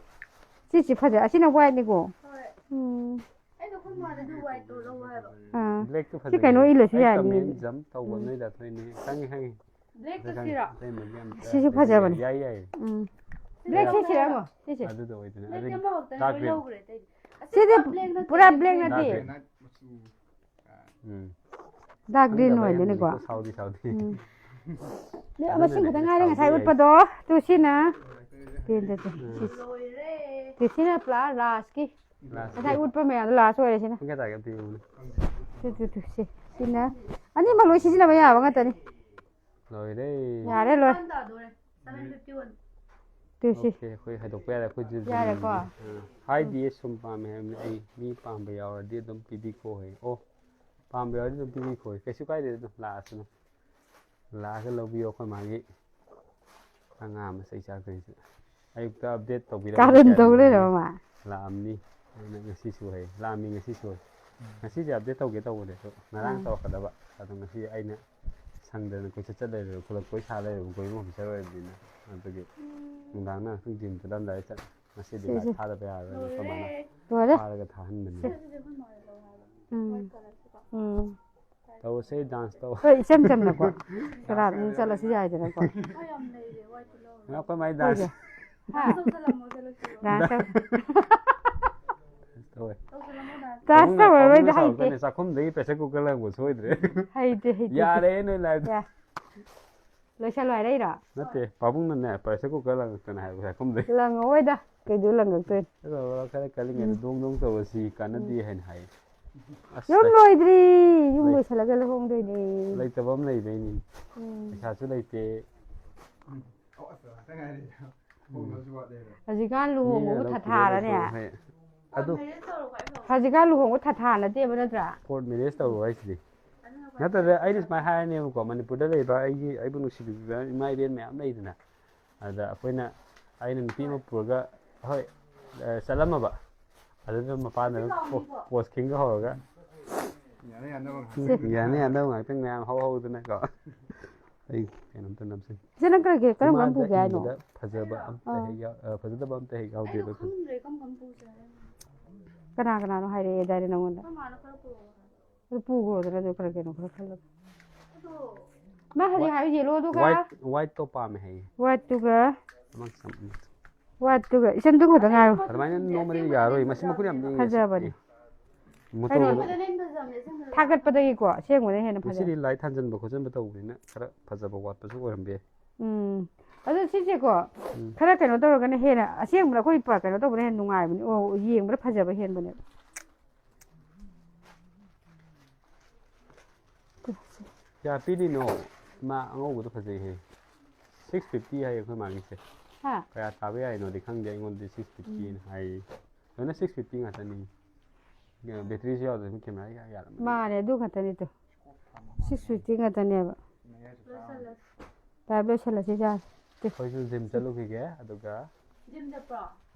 ꯁꯤꯁꯤ ꯐꯖꯩ꯫ ꯑꯁꯤꯅ whiteꯅꯤꯀꯣ꯫ ꯍꯣꯏ꯫ ꯎꯝ꯫ ꯑꯩꯗꯣ ꯑꯩꯈꯣꯏ ꯃꯥꯗ ꯑꯗꯨ whiteꯇꯣ ꯂꯧ ꯍꯥꯏꯕ꯫ ꯑꯥ꯫ Blackꯇꯣ ꯁꯤ ꯐꯖꯩꯌꯦ꯫ ꯀꯩꯅꯣ ꯏꯜꯂꯁꯨ ꯑꯩ ꯌꯥꯅꯤ꯫ Comment jump ꯇꯧꯕ ꯎꯝ꯫ ꯅꯣꯏꯗ ꯊꯣꯏꯅꯦ꯫ ꯈꯪꯉꯤ, ꯈꯪꯉꯤ꯫ Blackꯇꯣ ꯑꯗꯨ ꯈꯪꯉꯤ꯫ ꯁꯤꯔꯣ? ꯑꯇꯩ ꯃꯔꯤ ꯑꯝꯇ ꯁꯤꯁꯨ ꯂꯩꯇꯦ꯫ ꯐꯖꯕꯅꯤ꯫ ꯌꯥꯏ, ꯌꯥꯏ꯫ ꯎꯝ꯫ Blackꯁꯦ ꯁꯤꯔꯥ ꯌꯦꯡꯉꯣ, ꯁꯤꯁꯦ꯫ ꯑꯗꯨꯗꯣ ꯑꯣꯏꯗꯣꯏꯅꯦ꯫ Black ꯑꯗꯨ ꯑꯃꯈꯛꯇꯅꯦ dark ꯂꯣꯏ green꯫ ꯂꯧꯈ꯭ꯔꯦ ꯑꯇꯩꯗꯤ꯫ ꯑꯁꯤ ꯁꯤꯗꯤ black ꯅꯠꯇꯦ, ꯄꯨꯔꯥ black black ꯅꯠꯇꯦ꯫ Green꯫ ꯎꯝ꯫ Dark green ꯈꯪꯗꯕ ꯑꯣꯏꯗꯣꯏꯅꯤꯀꯣ꯫ ꯌꯥꯝꯕꯅꯤꯀꯣ, ꯁꯥꯎꯗꯤ ꯁꯥꯎꯗꯦ꯫ ꯎꯝ꯫ ꯑꯗꯨꯅꯅꯦ ꯃꯁꯤꯡ ꯈꯛꯇ ꯉꯥꯏꯔꯦ ꯁꯥꯎꯗꯦ ꯉꯁꯥꯏ ꯍꯥꯏꯁꯦ꯫ ꯎꯠꯄꯗꯣ꯫ ꯇꯨ ꯁꯤꯅ꯫ ꯎꯝ꯫ ꯇꯦꯟ ꯆꯠꯇꯦ꯫ ꯁꯤ-, ꯂꯣꯏꯔꯦ꯫ ꯇꯨ ꯁꯤꯅ ꯄꯨꯔꯥ lastꯀꯤ꯫ Lastꯀꯤ꯫ ꯉꯁꯥꯏ ꯎꯠꯄ ꯃꯌꯥꯝꯗꯣ last ꯑꯣꯏꯔꯦ ꯁꯤꯅ꯫ ꯄꯨꯡ ꯀꯌꯥ ꯇꯥꯒꯦ ꯑꯝꯇ ꯌꯦꯡꯉꯨꯅꯦ꯫ ꯇꯨ, ꯇꯨ, ꯇꯨ, ꯁꯤ꯫ ꯁꯤꯅ꯫ ꯑꯅꯤꯃꯛ ꯂꯣꯏ ꯁꯤꯖꯤꯟꯅꯕ ꯌꯥꯕ ꯉꯥꯛꯇꯅꯤ꯫ ꯂꯣꯏꯔꯦ꯫ ꯌꯥꯔꯦ, ꯂꯣꯏ꯫ ꯇꯨ ꯁꯤ꯫ Okay, ꯑꯩꯈꯣꯏ ꯍꯥꯏꯗꯣꯛꯄ ꯌꯥꯔꯦ, ꯑꯩꯈꯣꯏ ꯖꯤꯜ ꯌꯥꯔꯦꯀꯣ? ꯖꯤꯜꯒꯤ꯫ ꯑꯥ, ꯍꯥꯏꯗꯤꯌꯦ, ꯁꯨꯝ ꯄꯥꯝꯃꯦ ꯍꯥꯏꯕꯅꯤ ꯑꯩ꯫ ꯃꯤ ꯄꯥꯝꯕ ꯌꯥꯎꯔꯗꯤ ꯑꯗꯨꯝ ꯄꯤꯕꯤꯈꯣ ꯍꯥꯏ꯫ ꯑꯣ, ꯄꯥꯝꯕ ꯌꯥꯎꯔꯗꯤ ꯑꯗꯨꯝ ꯄꯤꯕꯤꯈꯣ ꯍꯥꯏ꯫ ꯀꯩꯁꯨ ꯀꯥꯏꯗꯦ, ꯑꯗꯨꯝ ꯂꯥꯛꯑꯁꯅꯨ꯫ ꯂꯥꯛꯑꯒ ꯂꯧꯕꯤꯌꯣ, ꯑꯩꯈꯣꯏ ꯃꯥꯒꯤ ꯑꯉꯥꯡ ꯑꯃ ꯆꯩ ꯆꯥꯛꯇꯣꯏꯁꯤꯗ꯫ ꯑꯌꯨꯛꯇ update ꯇꯧꯕꯤꯔꯝꯃꯤ ꯀꯥꯔꯟ ꯇꯧ ꯀꯌꯥꯅꯣ? ꯂꯩꯔꯕ ꯃꯥ? ꯂꯥꯛꯑꯝꯅꯤ꯫ ꯑꯩꯅ ꯉꯁꯤꯁꯨ ꯍꯥꯏ꯫ ꯂꯥꯛꯑꯝꯃꯤ ꯉꯁꯤꯁꯨ ꯍꯥꯏ꯫ ꯉꯁꯤꯁꯦ update ꯇꯧꯒꯦ ꯇꯧꯕꯅꯦ, ꯑꯗꯣ ꯉꯔꯥꯡ ꯑꯥ꯫ ꯇꯧꯔꯛꯀꯗꯕ꯫ ꯑꯗꯣ ꯉꯁꯤ ꯑꯩꯅ ꯁꯪꯗꯅ ꯀꯣꯏꯆꯠ ꯆꯠ ꯂꯩꯔꯦꯕ, ꯈꯨꯂꯛ ꯀꯣꯏ ꯁꯥ ꯂꯩꯔꯦꯕ, ꯒꯣꯔꯃꯦꯟ ꯑꯣꯐꯤꯁꯥꯔ ꯑꯣꯏꯕꯅꯤꯅ꯫ ꯑꯗꯨꯒꯤ ꯅꯨꯡꯗꯥꯡꯅ ꯉꯥꯛꯇꯪ ꯖꯤꯝ ꯆꯠꯂꯝꯗꯥꯏꯗ ꯆꯠ-, ꯉꯁꯤꯗꯤ ꯁꯤ, ꯁꯤ꯫ ꯂꯥꯏꯠ ꯊꯥꯗꯕ ꯌꯥꯔꯣꯏꯅ ꯑꯩꯈꯣꯏ ꯃꯥꯅ ꯂꯣꯏꯔꯦ꯫ ꯐꯥꯔꯒ ꯊꯥꯍꯟꯕꯅꯤ꯫ ꯁꯤ꯫ ꯎꯝ꯫ ꯎꯝ꯫ ꯇꯧꯔꯁꯦ, dance ꯇꯧ꯫ ꯍꯣꯏ, ꯏꯆꯝ ꯆꯝꯅꯀꯣ꯫ ꯁꯣꯔꯥꯠ ꯑꯃꯨꯛ ꯆꯠꯂꯁꯨ ꯌꯥꯏꯗꯅꯀꯣ꯫ ꯑꯩꯈꯣꯏ ꯃꯥꯏ dance꯫ ꯍꯣꯏꯁꯦ꯫ ꯍꯥ? Dance ꯇꯧ-, ꯇꯧꯋꯦ꯫ Dance ꯇꯧꯔꯔꯣꯏꯗ, ꯍꯩꯇꯦ꯫ ꯆꯥꯛꯈꯨꯝꯗꯒꯤ pressure cooker ꯂꯪꯕ ꯁꯣꯏꯗ꯭ꯔꯦ꯫ ꯍꯩꯇꯦ, ꯍꯩꯇꯦ, ꯌꯥꯔꯦ, ꯍꯩꯇꯦ꯫ ꯅꯣꯏ live꯫ ꯌꯥ-, ꯂꯣꯏꯁꯜꯂꯣ ꯍꯥꯏꯔꯛꯏꯔꯣ? ꯅꯠꯇꯦ, ꯄꯥꯕꯨꯡꯅꯅꯦ ꯄ꯭ꯔꯦꯁꯔ ꯀꯨꯀꯔ ꯂꯪꯉꯛꯇꯅ ꯍꯥꯏꯕ ꯁꯥꯏꯈꯨꯝꯗꯩ꯫ ꯂꯪꯉꯛꯑꯣꯏꯗ, ꯀꯩꯗꯧ ꯂꯪꯉꯛꯇꯣꯏꯅꯣ? ꯑꯗꯣ ꯈꯔ ꯀꯜꯂꯤꯉꯩꯗ ꯗꯣꯡ ꯗꯣꯡ ꯇꯧꯕꯁꯤ ꯀꯥꯟꯅꯗꯦ ꯍꯥꯏꯅ ꯍꯥꯏꯌꯦ꯫ ꯑꯁ, ꯌꯨꯝ ꯂꯩ- ꯂꯣꯏꯗ꯭ꯔꯤ, ꯌꯨꯝ ꯂꯩ- ꯂꯣꯏꯁꯜꯂꯒ ꯂꯨꯍꯣꯡꯗꯣꯏꯅꯦ꯫ ꯂꯩꯇꯕ ꯑꯃ ꯂꯩꯕꯩꯅꯤ꯫ ꯎꯝ꯫ ꯄꯩꯁꯥꯁꯨ ꯂꯩꯇꯦ꯫ ꯉꯥꯛꯇ ꯉꯥꯏꯔꯦ꯫ ꯍꯣꯡꯗꯕꯁꯨ ꯋꯥꯠꯂꯦ꯫ ꯍꯧꯖꯤꯛꯀꯥꯟ ꯂꯨꯍꯣꯡꯕꯕꯨ ꯃꯤꯅ ꯊꯥꯊꯥꯔꯅꯦ꯫ ꯂꯧꯊꯣꯛꯑꯒ ꯍꯦꯛ-, ꯑꯗꯨ ꯍꯧꯖꯤꯛꯀꯥꯟ ꯂꯨꯍꯣꯡꯕ ꯊꯥꯊꯥ ꯅꯠꯇꯦꯕ, ꯅꯠꯇ꯭ꯔꯥ? ꯀꯣꯔꯠ ꯃꯦꯔꯦꯖ ꯇꯧꯔꯣ ꯍꯥꯏꯁꯤꯗꯤ꯫ ꯅꯠꯇ꯭ꯔꯗ ꯑꯩꯅ ꯁꯨꯃꯥꯏꯅ ꯍꯥꯏꯔꯅꯦꯕꯀꯣ, ꯃꯅꯤꯄꯨꯔꯗ ꯂꯩꯕ ꯑꯩꯒꯤ, ꯑꯩꯕꯨ ꯅꯨꯡꯁꯤꯕꯤꯕ ꯏꯃꯥ ꯏꯕꯦꯟ ꯃꯌꯥꯝ ꯂꯩꯗꯅ, ꯑꯗ ꯑꯩꯈꯣꯏꯅ, ꯑꯩꯅ ꯅꯨꯄꯤ ꯑꯃ ꯄꯨꯔꯒ, ꯍꯣꯏ, ꯑ, ꯆꯠꯂꯝꯃꯕ, ꯑꯗꯨꯗ ꯃꯄꯥꯟꯗ ꯄꯣ-, ꯄꯣꯁ ꯈꯤꯡꯒ ꯍꯧꯔꯒ, ꯌꯥꯅ ꯌꯥꯅꯕ ꯉꯥꯛꯇ꯫ ꯌꯥꯅ ꯌꯥꯅꯕ ꯉꯥꯛꯇꯪ ꯃꯌꯥꯝ ꯍꯧ ꯍꯧꯗꯅꯀꯣ꯫ ꯑꯩ ꯀꯩꯅꯣꯝꯇ ꯅꯝꯁꯤꯟ꯫ ꯏꯆꯦ, ꯅꯪ ꯀꯔꯝ ꯀꯔꯝ ꯀꯔꯝ ꯏꯃꯥꯗ ꯄꯨꯒꯦ ꯍꯥꯏꯅꯣ? ꯏꯕꯗ ꯐꯖꯕ ꯑꯝꯇ ꯑꯥ꯫ ꯍꯦꯛ ꯌꯥꯎ-, ꯑ, ꯐꯖꯗꯕ ꯑꯝꯇ ꯍꯦꯛ ꯌꯥꯎꯗꯦꯕ꯫ ꯈꯪꯗ꯭ꯔꯦ ꯀꯔꯝ ꯀꯔꯝ ꯄꯨꯁꯦ ꯍꯥꯏꯅꯣ꯫ ꯀꯅꯥ ꯀꯅꯥꯅꯣ ꯍꯥꯏꯔꯛꯑꯦꯗꯥꯏꯅꯦ ꯅꯪꯉꯣꯟꯗ? ꯑꯩꯈꯣꯏ ꯃꯥꯅ ꯈꯔ ꯄꯨꯔꯛꯑꯣ ꯍꯥꯏ꯫ ꯑꯗꯨ ꯄꯨꯈ꯭ꯔꯣꯗꯅ, ꯑꯗꯨ ꯈꯔ ꯀꯩꯅꯣ ꯈꯔ ꯈꯜꯂꯒ꯫ ꯑꯗꯣ ꯅꯪ ꯍꯧꯖꯤꯛ ꯋꯥ-, ꯍꯥꯏꯕ ꯌꯦꯜꯂꯣꯗꯨꯒ ꯋꯥꯏꯠ, ꯋꯥꯏꯠꯇꯣ ꯄꯥꯝꯃꯦ ꯍꯥꯏꯌꯦ꯫ ꯋꯥꯏꯠꯇꯨꯒ ꯑꯃ ꯆꯝ-, ꯋꯥꯏꯠꯇꯨꯒ ꯏꯆꯟꯗꯨ ꯈꯛꯇ ꯉꯥꯏꯔꯣ꯫ ꯑꯗꯨꯃꯥꯏꯅ ꯅꯣꯔꯃꯦꯜ ꯌꯥꯔꯣꯏ, ꯃꯁꯤ ꯃꯈꯨꯟ ꯌꯥꯝ ꯂꯦꯡꯉꯦ꯫ ꯐꯖꯕꯅꯦ꯫ ꯑꯦ, ꯃꯣꯇꯣꯔ ꯍꯥꯏꯗꯤ ꯕꯣꯠ-, ꯐꯖꯅ ꯐꯖꯕꯅꯦ ꯑꯁꯦꯡꯕꯗ꯫ ꯊꯥꯒꯠꯄꯗꯒꯤꯀꯣ ꯑꯁꯦꯡꯕꯗ ꯍꯦꯟꯅ ꯐꯖꯩ꯫ ꯉꯁꯤꯗꯤ ꯂꯥꯏꯠ ꯊꯥꯟꯖꯟꯕ ꯈꯣꯠꯆꯟꯕ ꯇꯧꯕꯅꯤꯅ ꯈꯔ ꯐꯖꯕ ꯋꯥꯠꯄꯁꯨ ꯑꯣꯏꯔꯝꯕ ꯌꯥꯏ꯫ ꯎꯝ꯫ ꯑꯗꯨ ꯁꯤꯁꯦꯀꯣ ꯎꯝ꯫ ꯈꯔ ꯀꯩꯅꯣ ꯇꯧꯔꯒꯅ ꯍꯦꯟꯅ ꯑꯁꯦꯡꯕꯗ ꯑꯩꯈꯣꯏ ꯄ-, ꯀꯩꯅꯣ ꯇꯧꯕꯅ ꯍꯦꯟꯅ ꯅꯨꯡꯉꯥꯏꯕꯅꯦ꯫ ꯑꯣ, ꯌꯦꯡꯕꯗ ꯐꯖꯕ ꯍꯦꯟꯕꯅꯦꯕ꯫ ꯀꯌꯥ ꯄꯤꯔꯤꯅꯣ? ꯃꯥ ꯑꯉꯧꯕꯗꯣ ꯐꯖꯩꯍꯦ꯫ ꯁꯤꯛꯁ ꯐꯤꯐꯇꯤ ꯍꯥꯏꯌꯦ ꯑꯩꯈꯣꯏ ꯃꯥꯒꯤꯁꯦ꯫ ꯍꯥ? ꯀꯌꯥ ꯇꯥꯕ ꯌꯥꯏꯅꯣꯗꯤ ꯈꯪꯗꯦ, ꯑꯩꯉꯣꯟꯗꯗꯤ ꯁꯤꯛꯁ ꯐꯤꯐꯇꯤꯅ ꯍꯥꯏꯌꯦ꯫ ꯂꯣꯏꯅ ꯁꯤꯛꯁ ꯐꯤꯐꯇꯤ ꯉꯥꯛꯇꯅꯤ꯫ ꯕꯦꯇ꯭ꯔꯤꯁꯨ ꯌꯥꯎꯗꯕꯅꯤ, ꯀꯦꯃꯦꯔꯥ ꯀꯌꯥ ꯌꯥꯔꯝꯃꯅꯤ꯫ ꯃꯥꯅꯦ, ꯑꯗꯨ ꯈꯛꯇꯅꯤ ꯇꯨ꯫ ꯁꯤꯛꯁ ꯐꯤꯐꯇꯤ ꯉꯥꯛꯇꯅꯦꯕ꯫ ꯂꯥꯏꯞ ꯂꯣꯏꯁꯜꯂꯁꯤ ꯌꯥꯔꯦ꯫ ꯑꯩꯈꯣꯏꯁꯨ ꯖꯤꯝ ꯆꯠꯂꯨꯈꯤꯒꯦ, ꯑꯗꯨꯒ ꯖꯤꯝ ꯆꯠꯄ꯭ꯔꯣ?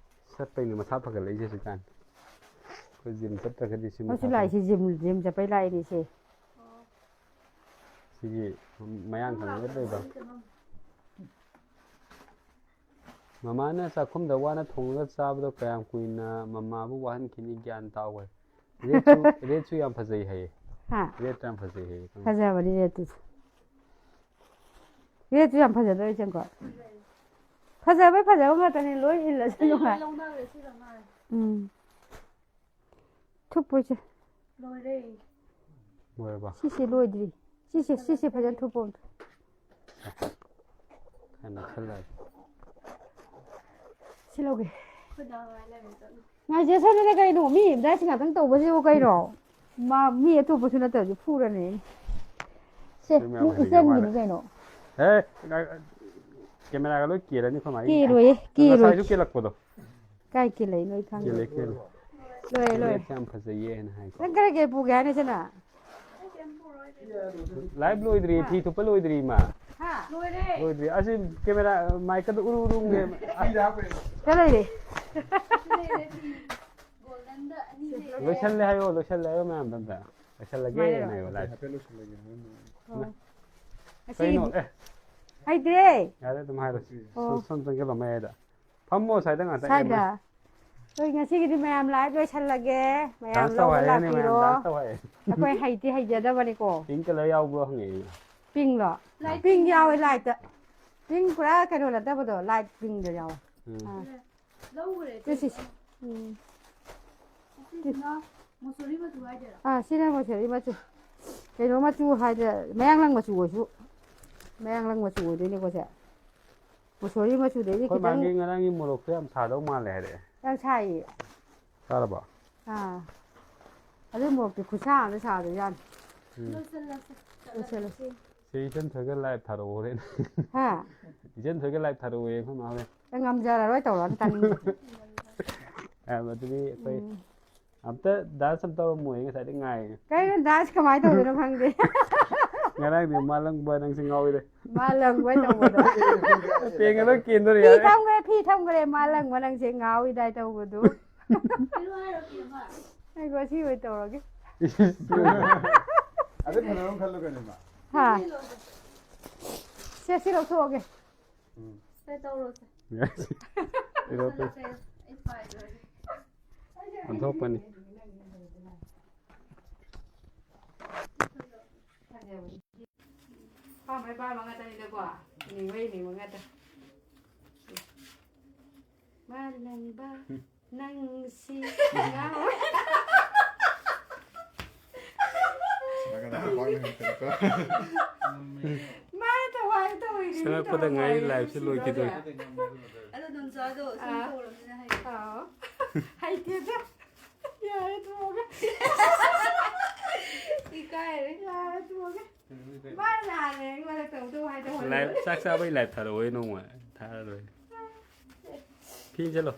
ꯆꯠꯄꯩꯅꯦ ꯃꯁꯥ ꯐꯒꯠꯂꯛꯏꯁꯦ ꯍꯧꯖꯤꯛꯀꯥꯟ꯫ ꯑꯩꯈꯣꯏ ꯖꯤꯝ ꯆꯠꯇ꯭ꯔꯒꯗꯤ ꯁꯤ ꯃꯁꯤ ꯃꯁꯥ ꯂꯥꯛꯏꯁꯤ ꯖꯤꯝ, ꯖꯤꯝ ꯆꯠꯄꯩ ꯂꯥꯛꯏꯅꯦ ꯁꯤ꯫ ꯁꯤꯒꯤ ꯃꯌꯥꯡ ꯀꯪꯕ ꯂꯩꯕ꯫ ꯃꯃꯥꯅ ꯆꯥꯛꯈꯨꯝꯗ ꯋꯥꯅ ꯊꯣꯡꯉꯒ ꯆꯥꯕꯗꯣ ꯀꯌꯥꯝ ꯀꯨꯏꯅ ꯃꯃꯥꯕꯨ ꯋꯥꯍꯟꯈꯤꯅꯤ? ꯒ꯭ꯌꯥꯟ ꯇꯥꯎ ꯍꯥꯏ꯫ ꯔꯦꯠꯁꯨ, ꯔꯦꯠꯁꯨ ꯌꯥꯝ ꯐꯖꯩ ꯍꯥꯏꯌꯦ꯫ ꯍꯥ? ꯔꯦꯠ ꯌꯥꯝ ꯐꯖꯩ ꯍꯥꯏꯌꯦ꯫ ꯐꯖꯕꯅꯤ ꯔꯦꯠꯇꯨꯁꯨ꯫ ꯔꯦꯠꯇꯨ ꯌꯥꯝ ꯐꯖꯗꯣꯏ ꯆꯪꯀꯣ꯫ ꯐꯖꯕꯩ ꯐꯖꯕ ꯉꯥꯛꯇꯅꯤ, ꯂꯣꯏ ꯏꯜꯂꯁꯨ ꯅꯨꯡꯉꯥꯏ꯫ ꯂꯧꯅꯈ꯭ꯔꯦ ꯁꯤ ꯂꯧꯅꯈ꯭ꯔꯦ꯫ ꯎꯝ꯫ ꯊꯨꯞꯄꯣꯏꯁꯦ꯫ ꯂꯣꯏꯔꯦ꯫ ꯂꯣꯏꯔꯕ? ꯁꯤꯁꯦ ꯂꯣꯏꯗ꯭ꯔꯤ꯫ ꯁꯤꯁꯦ, ꯁꯤꯁꯦ ꯐꯖꯅ ꯊꯨꯞꯄꯣ꯫ ꯅꯛꯁꯜꯂꯛꯑꯦ꯫ ꯁꯤ ꯂꯧꯒꯦ꯫ ꯉꯥꯏꯖꯁꯅꯨꯗ ꯀꯩꯅꯣ? ꯃꯤ ꯑꯝꯗꯥꯏꯁꯤ ꯉꯥꯛꯇꯪ ꯇꯧꯕꯁꯤꯕꯨ ꯀꯩꯅꯣ? ꯃꯥ ꯃꯤ ꯑꯇꯣꯞꯄꯁꯨ ꯅꯠꯇꯕꯁꯨ ꯐꯨꯔꯅꯤ꯫ ꯁꯦ, ꯁꯤ ꯃꯌꯥꯝ ꯃꯤ ꯍꯩꯅ ꯏꯆꯟꯒꯤꯅꯤ ꯃꯥꯜꯂꯦ꯫ ꯀꯩꯅꯣ꯫ ꯑꯦ, ꯀꯦꯃꯦꯔꯥꯒ ꯂꯣꯏ ꯀꯦꯜꯂꯅꯤ ꯑꯩꯈꯣꯏ ꯃꯥꯒꯤ꯫ ꯀꯦꯜꯂꯣꯏꯌꯦ, ꯉꯁꯥꯏꯁꯨ ꯀꯦꯜꯂꯣꯏ꯫ ꯀꯦꯜꯂꯛꯄꯗꯣ꯫ ꯀꯥꯏ ꯀꯦꯜꯂꯛꯏꯅꯣ ꯑꯩ ꯈꯪꯗꯦ꯫ ꯀꯦꯜꯂꯦ, ꯀꯦꯜꯂꯦ꯫ ꯂꯣꯏꯔꯦ, ꯂꯣꯏꯔꯦ꯫ ꯗ꯭ꯔꯦꯁ ꯌꯥꯝ ꯐꯖꯩꯌꯦ ꯍꯥꯏꯅ ꯍꯥꯏꯀꯣ꯫ ꯅꯪ ꯀꯔꯤ ꯀꯔꯤ ꯄꯨꯒꯦ ꯍꯥꯏꯅꯣ ꯏꯆꯟꯅ? ꯂꯥꯏꯚ ꯂꯣꯏꯗ꯭ꯔꯤ, ꯐꯤ ꯊꯨꯞꯄ ꯂꯣꯏꯗ꯭ꯔꯤ ꯏꯃꯥ꯫ ꯍꯥ? ꯂꯣꯏꯔꯦ꯫ ꯂꯣꯏꯗ꯭ꯔꯤ꯫ ꯑꯁꯤ ꯀꯦꯃꯦꯔꯥ ꯃꯥꯏꯛꯀꯗꯣ ꯎꯔꯨ ꯎꯔꯨ ꯎꯪꯉꯦ꯫ ꯀ ꯂꯩꯔꯦ? ꯂꯣꯏꯁꯜꯂꯦ ꯍꯥꯏꯌꯣ, ꯂꯣꯏꯁꯜꯂꯦ ꯍꯥꯏꯌꯣ ꯃꯌꯥꯝꯗ ꯑꯝꯇ꯫ ꯂꯣꯏꯁꯜꯂꯒꯦ ꯁꯨꯃꯥꯏꯅꯔꯣ? ꯍꯥꯏꯌꯣ ꯂꯥꯏꯚ꯫ ꯍꯥꯏꯐꯦꯠ ꯂꯣꯏꯁꯜꯂꯒꯦ ꯍꯥꯏꯌꯣ꯫ ꯑꯣ꯫ ꯀꯩꯅꯣ? ꯉꯁꯤꯒꯤꯗꯤ ꯑꯦ꯫ ꯍꯩꯇ꯭ꯔꯦ꯫ ꯌꯥꯔꯦ ꯑꯗꯨꯝ ꯍꯥꯏꯔꯣ꯫ ꯑꯣ꯫ ꯁꯣꯝ, ꯁꯣꯝ ꯆꯪꯁꯤꯜꯂꯣ ꯃꯌꯥꯏꯗ꯫ ꯐꯝꯃꯣ ꯁ꯭ꯋꯥꯏꯗ ꯉꯥꯛꯇꯪ ꯁ꯭ꯋꯥꯏꯗ? ꯑꯦ, ꯍꯣꯏ, ꯉꯁꯤꯒꯤꯗꯤ ꯃꯌꯥꯝ ꯂꯥꯏꯚ ꯂꯣꯏꯁꯜꯂꯒꯦ꯫ ꯃꯌꯥꯝ ꯗꯥꯟꯁ ꯇꯧ ꯂꯧꯕ ꯍꯥꯏꯔꯦꯅꯦ, ꯃꯌꯥꯝ ꯂꯥꯛꯄꯤꯔꯣ꯫ ꯗꯥꯟꯁ ꯇꯧ ꯍꯥꯏꯔꯦ꯫ ꯑꯩꯈꯣꯏ ꯍꯩꯗꯤ ꯍꯩꯖꯗꯕꯅꯤꯀꯣ꯫ ꯄꯤꯡ ꯀꯂꯔ ꯌꯥꯎꯕ꯭ꯔꯣ ꯍꯪꯉꯛꯏꯅꯦ꯫ ꯄꯤꯡꯂꯣ? ꯄꯤꯡ ꯌꯥꯎꯋꯦ ꯂꯥꯏꯠꯇ꯫ ꯄꯤꯡ ꯄꯨꯔꯥ ꯀꯩꯅꯣ ꯅꯠꯇꯕꯗꯣ, ꯂꯥꯏꯠ ꯄꯤꯡꯗ ꯌꯥꯎꯋꯦ꯫ ꯎꯝ꯫ ꯑꯥ꯫ ꯂꯧꯈ꯭ꯔꯦ ꯁꯤ, ꯁꯤ, ꯁꯤ꯫ ꯎꯝ꯫ ꯑꯁꯤꯁꯤꯅ ꯃꯁꯨꯔꯤ ꯃꯆꯨ ꯍꯥꯏꯗꯣꯏꯔꯥ? ꯑꯥ, ꯁꯤꯅ ꯃꯁꯨꯔꯤ ꯃꯆꯨ꯫ ꯀꯩꯅꯣ ꯃꯆꯨ ꯍꯥꯏꯗ, ꯃꯌꯥꯡꯂꯪ ꯃꯆꯨ ꯑꯣꯏꯁꯨ꯫ ꯃꯌꯥꯡꯂꯪ ꯃꯆꯨ ꯑꯣꯏꯗꯣꯏꯅꯤꯀꯣ ꯁꯦ꯫ ꯃꯁꯣꯔꯤ ꯃꯆꯨꯗꯩꯗꯤ ꯑꯩꯈꯣꯏ ꯈꯤꯇꯪ ꯃꯥꯒꯤ ꯉꯔꯥꯡꯒꯤ ꯃꯣꯔꯣꯛꯇꯣ ꯌꯥꯝ ꯁꯥꯗꯧ ꯃꯥꯜꯂꯦ ꯍꯥꯏꯔꯛꯑꯦ꯫ ꯌꯥꯝ ꯁꯥꯏꯌꯦ꯫ ꯆꯥꯔꯕꯣ? ꯑꯥ꯫ ꯑꯗꯨ ꯃꯣꯔꯣꯛꯇꯤ ꯈꯨꯠꯁꯥ ꯑꯃ ꯁꯥꯗꯣꯏꯖꯥꯠꯅꯤ꯫ ꯎꯝ꯫ ꯂꯣꯏꯁꯜꯂꯁꯦ꯫ ꯂꯣꯏꯁꯜꯂꯁꯦ꯫ ꯁꯤ ꯏꯆꯟ ꯊꯣꯏꯒ ꯂꯥꯏꯚ ꯊꯥꯔꯛꯑꯣ ꯍꯣꯔꯦꯟ꯫ ꯍꯥ? ꯏꯆꯟ ꯊꯣꯏꯒ ꯂꯥꯏꯚ ꯊꯥꯔꯛꯑꯣꯌꯦ ꯑꯩꯈꯣꯏ ꯃꯥ ꯍꯣꯔꯦꯟ꯫ ꯑꯩ ꯉꯝꯖꯔꯔꯣꯏ ꯇꯧꯔꯛꯑꯅꯨ ꯇꯥꯅꯤꯡꯗꯦ꯫ ꯑ, ꯃꯗꯨꯗꯤ ꯑꯩꯈꯣꯏ ꯎꯝ꯫ ꯑꯝꯇ ꯗꯥꯟꯁ ꯑꯝ ꯇꯧꯔꯝꯃꯣꯏ ꯉꯁꯥꯏꯗꯩ ꯉꯥꯏꯔꯤꯅꯦ꯫ ꯀꯩꯅꯣ ꯗꯥꯟꯁ ꯀꯃꯥꯏ ꯇꯧꯗꯣꯏꯅꯣ ꯈꯪꯗꯦ꯫ ꯉꯔꯥꯡꯗꯤ ꯃꯥ ꯂꯪꯕ ꯅꯪꯁꯦ ꯉꯥꯎꯔꯤꯔꯦ꯫ ꯃꯥ ꯂꯪꯕ ꯇꯧꯕꯗꯣ꯫ ꯄꯦꯡꯒ ꯂꯣꯏ ꯀꯦꯟꯗꯣꯔꯦ ꯐꯤ ꯌꯥꯔꯦ꯫ ꯊꯝꯈ꯭ꯔꯦ, ꯐꯤ ꯊꯝꯈ꯭ꯔꯦ, ꯃꯥ ꯂꯪꯕ ꯅꯪꯁꯦ ꯉꯥꯎꯔꯤꯗꯥꯏ ꯇꯧꯕꯗꯨ꯫ ꯑꯩ ꯉꯁꯤ ꯑꯣꯏ ꯇꯧꯔꯒꯦ꯫ ꯑꯗꯩ ꯐꯖꯕ ꯑꯃ ꯈꯜꯂꯨ ꯀꯩꯅꯣ ꯏꯃꯥ꯫ ꯍꯥ꯫ ꯁꯦ, ꯁꯤ ꯂꯧꯊꯣꯛꯑꯒꯦ꯫ ꯎꯝ꯫ ꯁꯦ ꯇꯧꯔꯣꯁꯦ꯫ ꯄꯤꯔꯛꯑꯣ, ꯄꯤꯔꯛꯑꯣ꯫ ꯑꯩ ꯄꯥꯏꯔꯣꯏ꯫ ꯑꯣꯟꯊꯣꯛꯄꯅꯤ꯫ ꯄꯥꯝꯕꯩ ꯄꯥꯝꯕ ꯉꯥꯛꯇꯅꯤꯗꯀꯣ꯫ ꯏꯅꯤꯡꯕꯩ ꯏꯅꯤꯡꯕ ꯉꯥꯛꯇ꯫ ꯃꯥ ꯂꯪꯕ ꯅꯪꯁꯤ ꯉꯥꯎ-, ꯃꯥꯒꯅ ꯈꯨꯄꯥꯛꯅ ꯍꯦꯟꯇꯔꯦꯀꯣ꯫ ꯃꯥꯅ ꯊꯋꯥꯏ ꯇꯧꯏ꯫ ꯆꯪꯉꯛꯄꯗ ꯉꯥꯏꯔꯤ, live ꯁꯦ ꯂꯣꯏꯈꯤꯗꯣꯏ꯫ ꯑꯗꯣ ꯅꯝꯆꯥꯗꯣ ꯁꯨꯝ ꯑꯥ꯫ ꯇꯧꯔꯕꯅꯤꯅ ꯍꯥꯏꯌꯦ꯫ ꯑꯥꯎ꯫ ꯍꯩꯇꯦꯗ꯫ ꯌꯥꯔꯦ ꯇꯣꯛꯑꯒꯦ꯫ ꯏꯀꯥꯏꯔꯦ꯫ ꯌꯥꯔꯦ ꯇꯣꯛꯑꯒꯦ꯫ ꯃꯥꯅ ꯅꯍꯥꯟꯅꯦ ꯑꯩꯉꯣꯟꯗ ꯇꯧꯗꯧ ꯍꯥꯏꯗꯧ ꯍꯣꯏ꯫ Live ꯆꯥꯛ ꯆꯥꯕꯩ live ꯊꯥꯔꯛꯑꯣ ꯅꯣꯡꯃ꯫ ꯊꯥꯔꯔꯣꯏ꯫ ꯐꯤ ꯏꯟꯁꯤꯜꯂꯣ꯫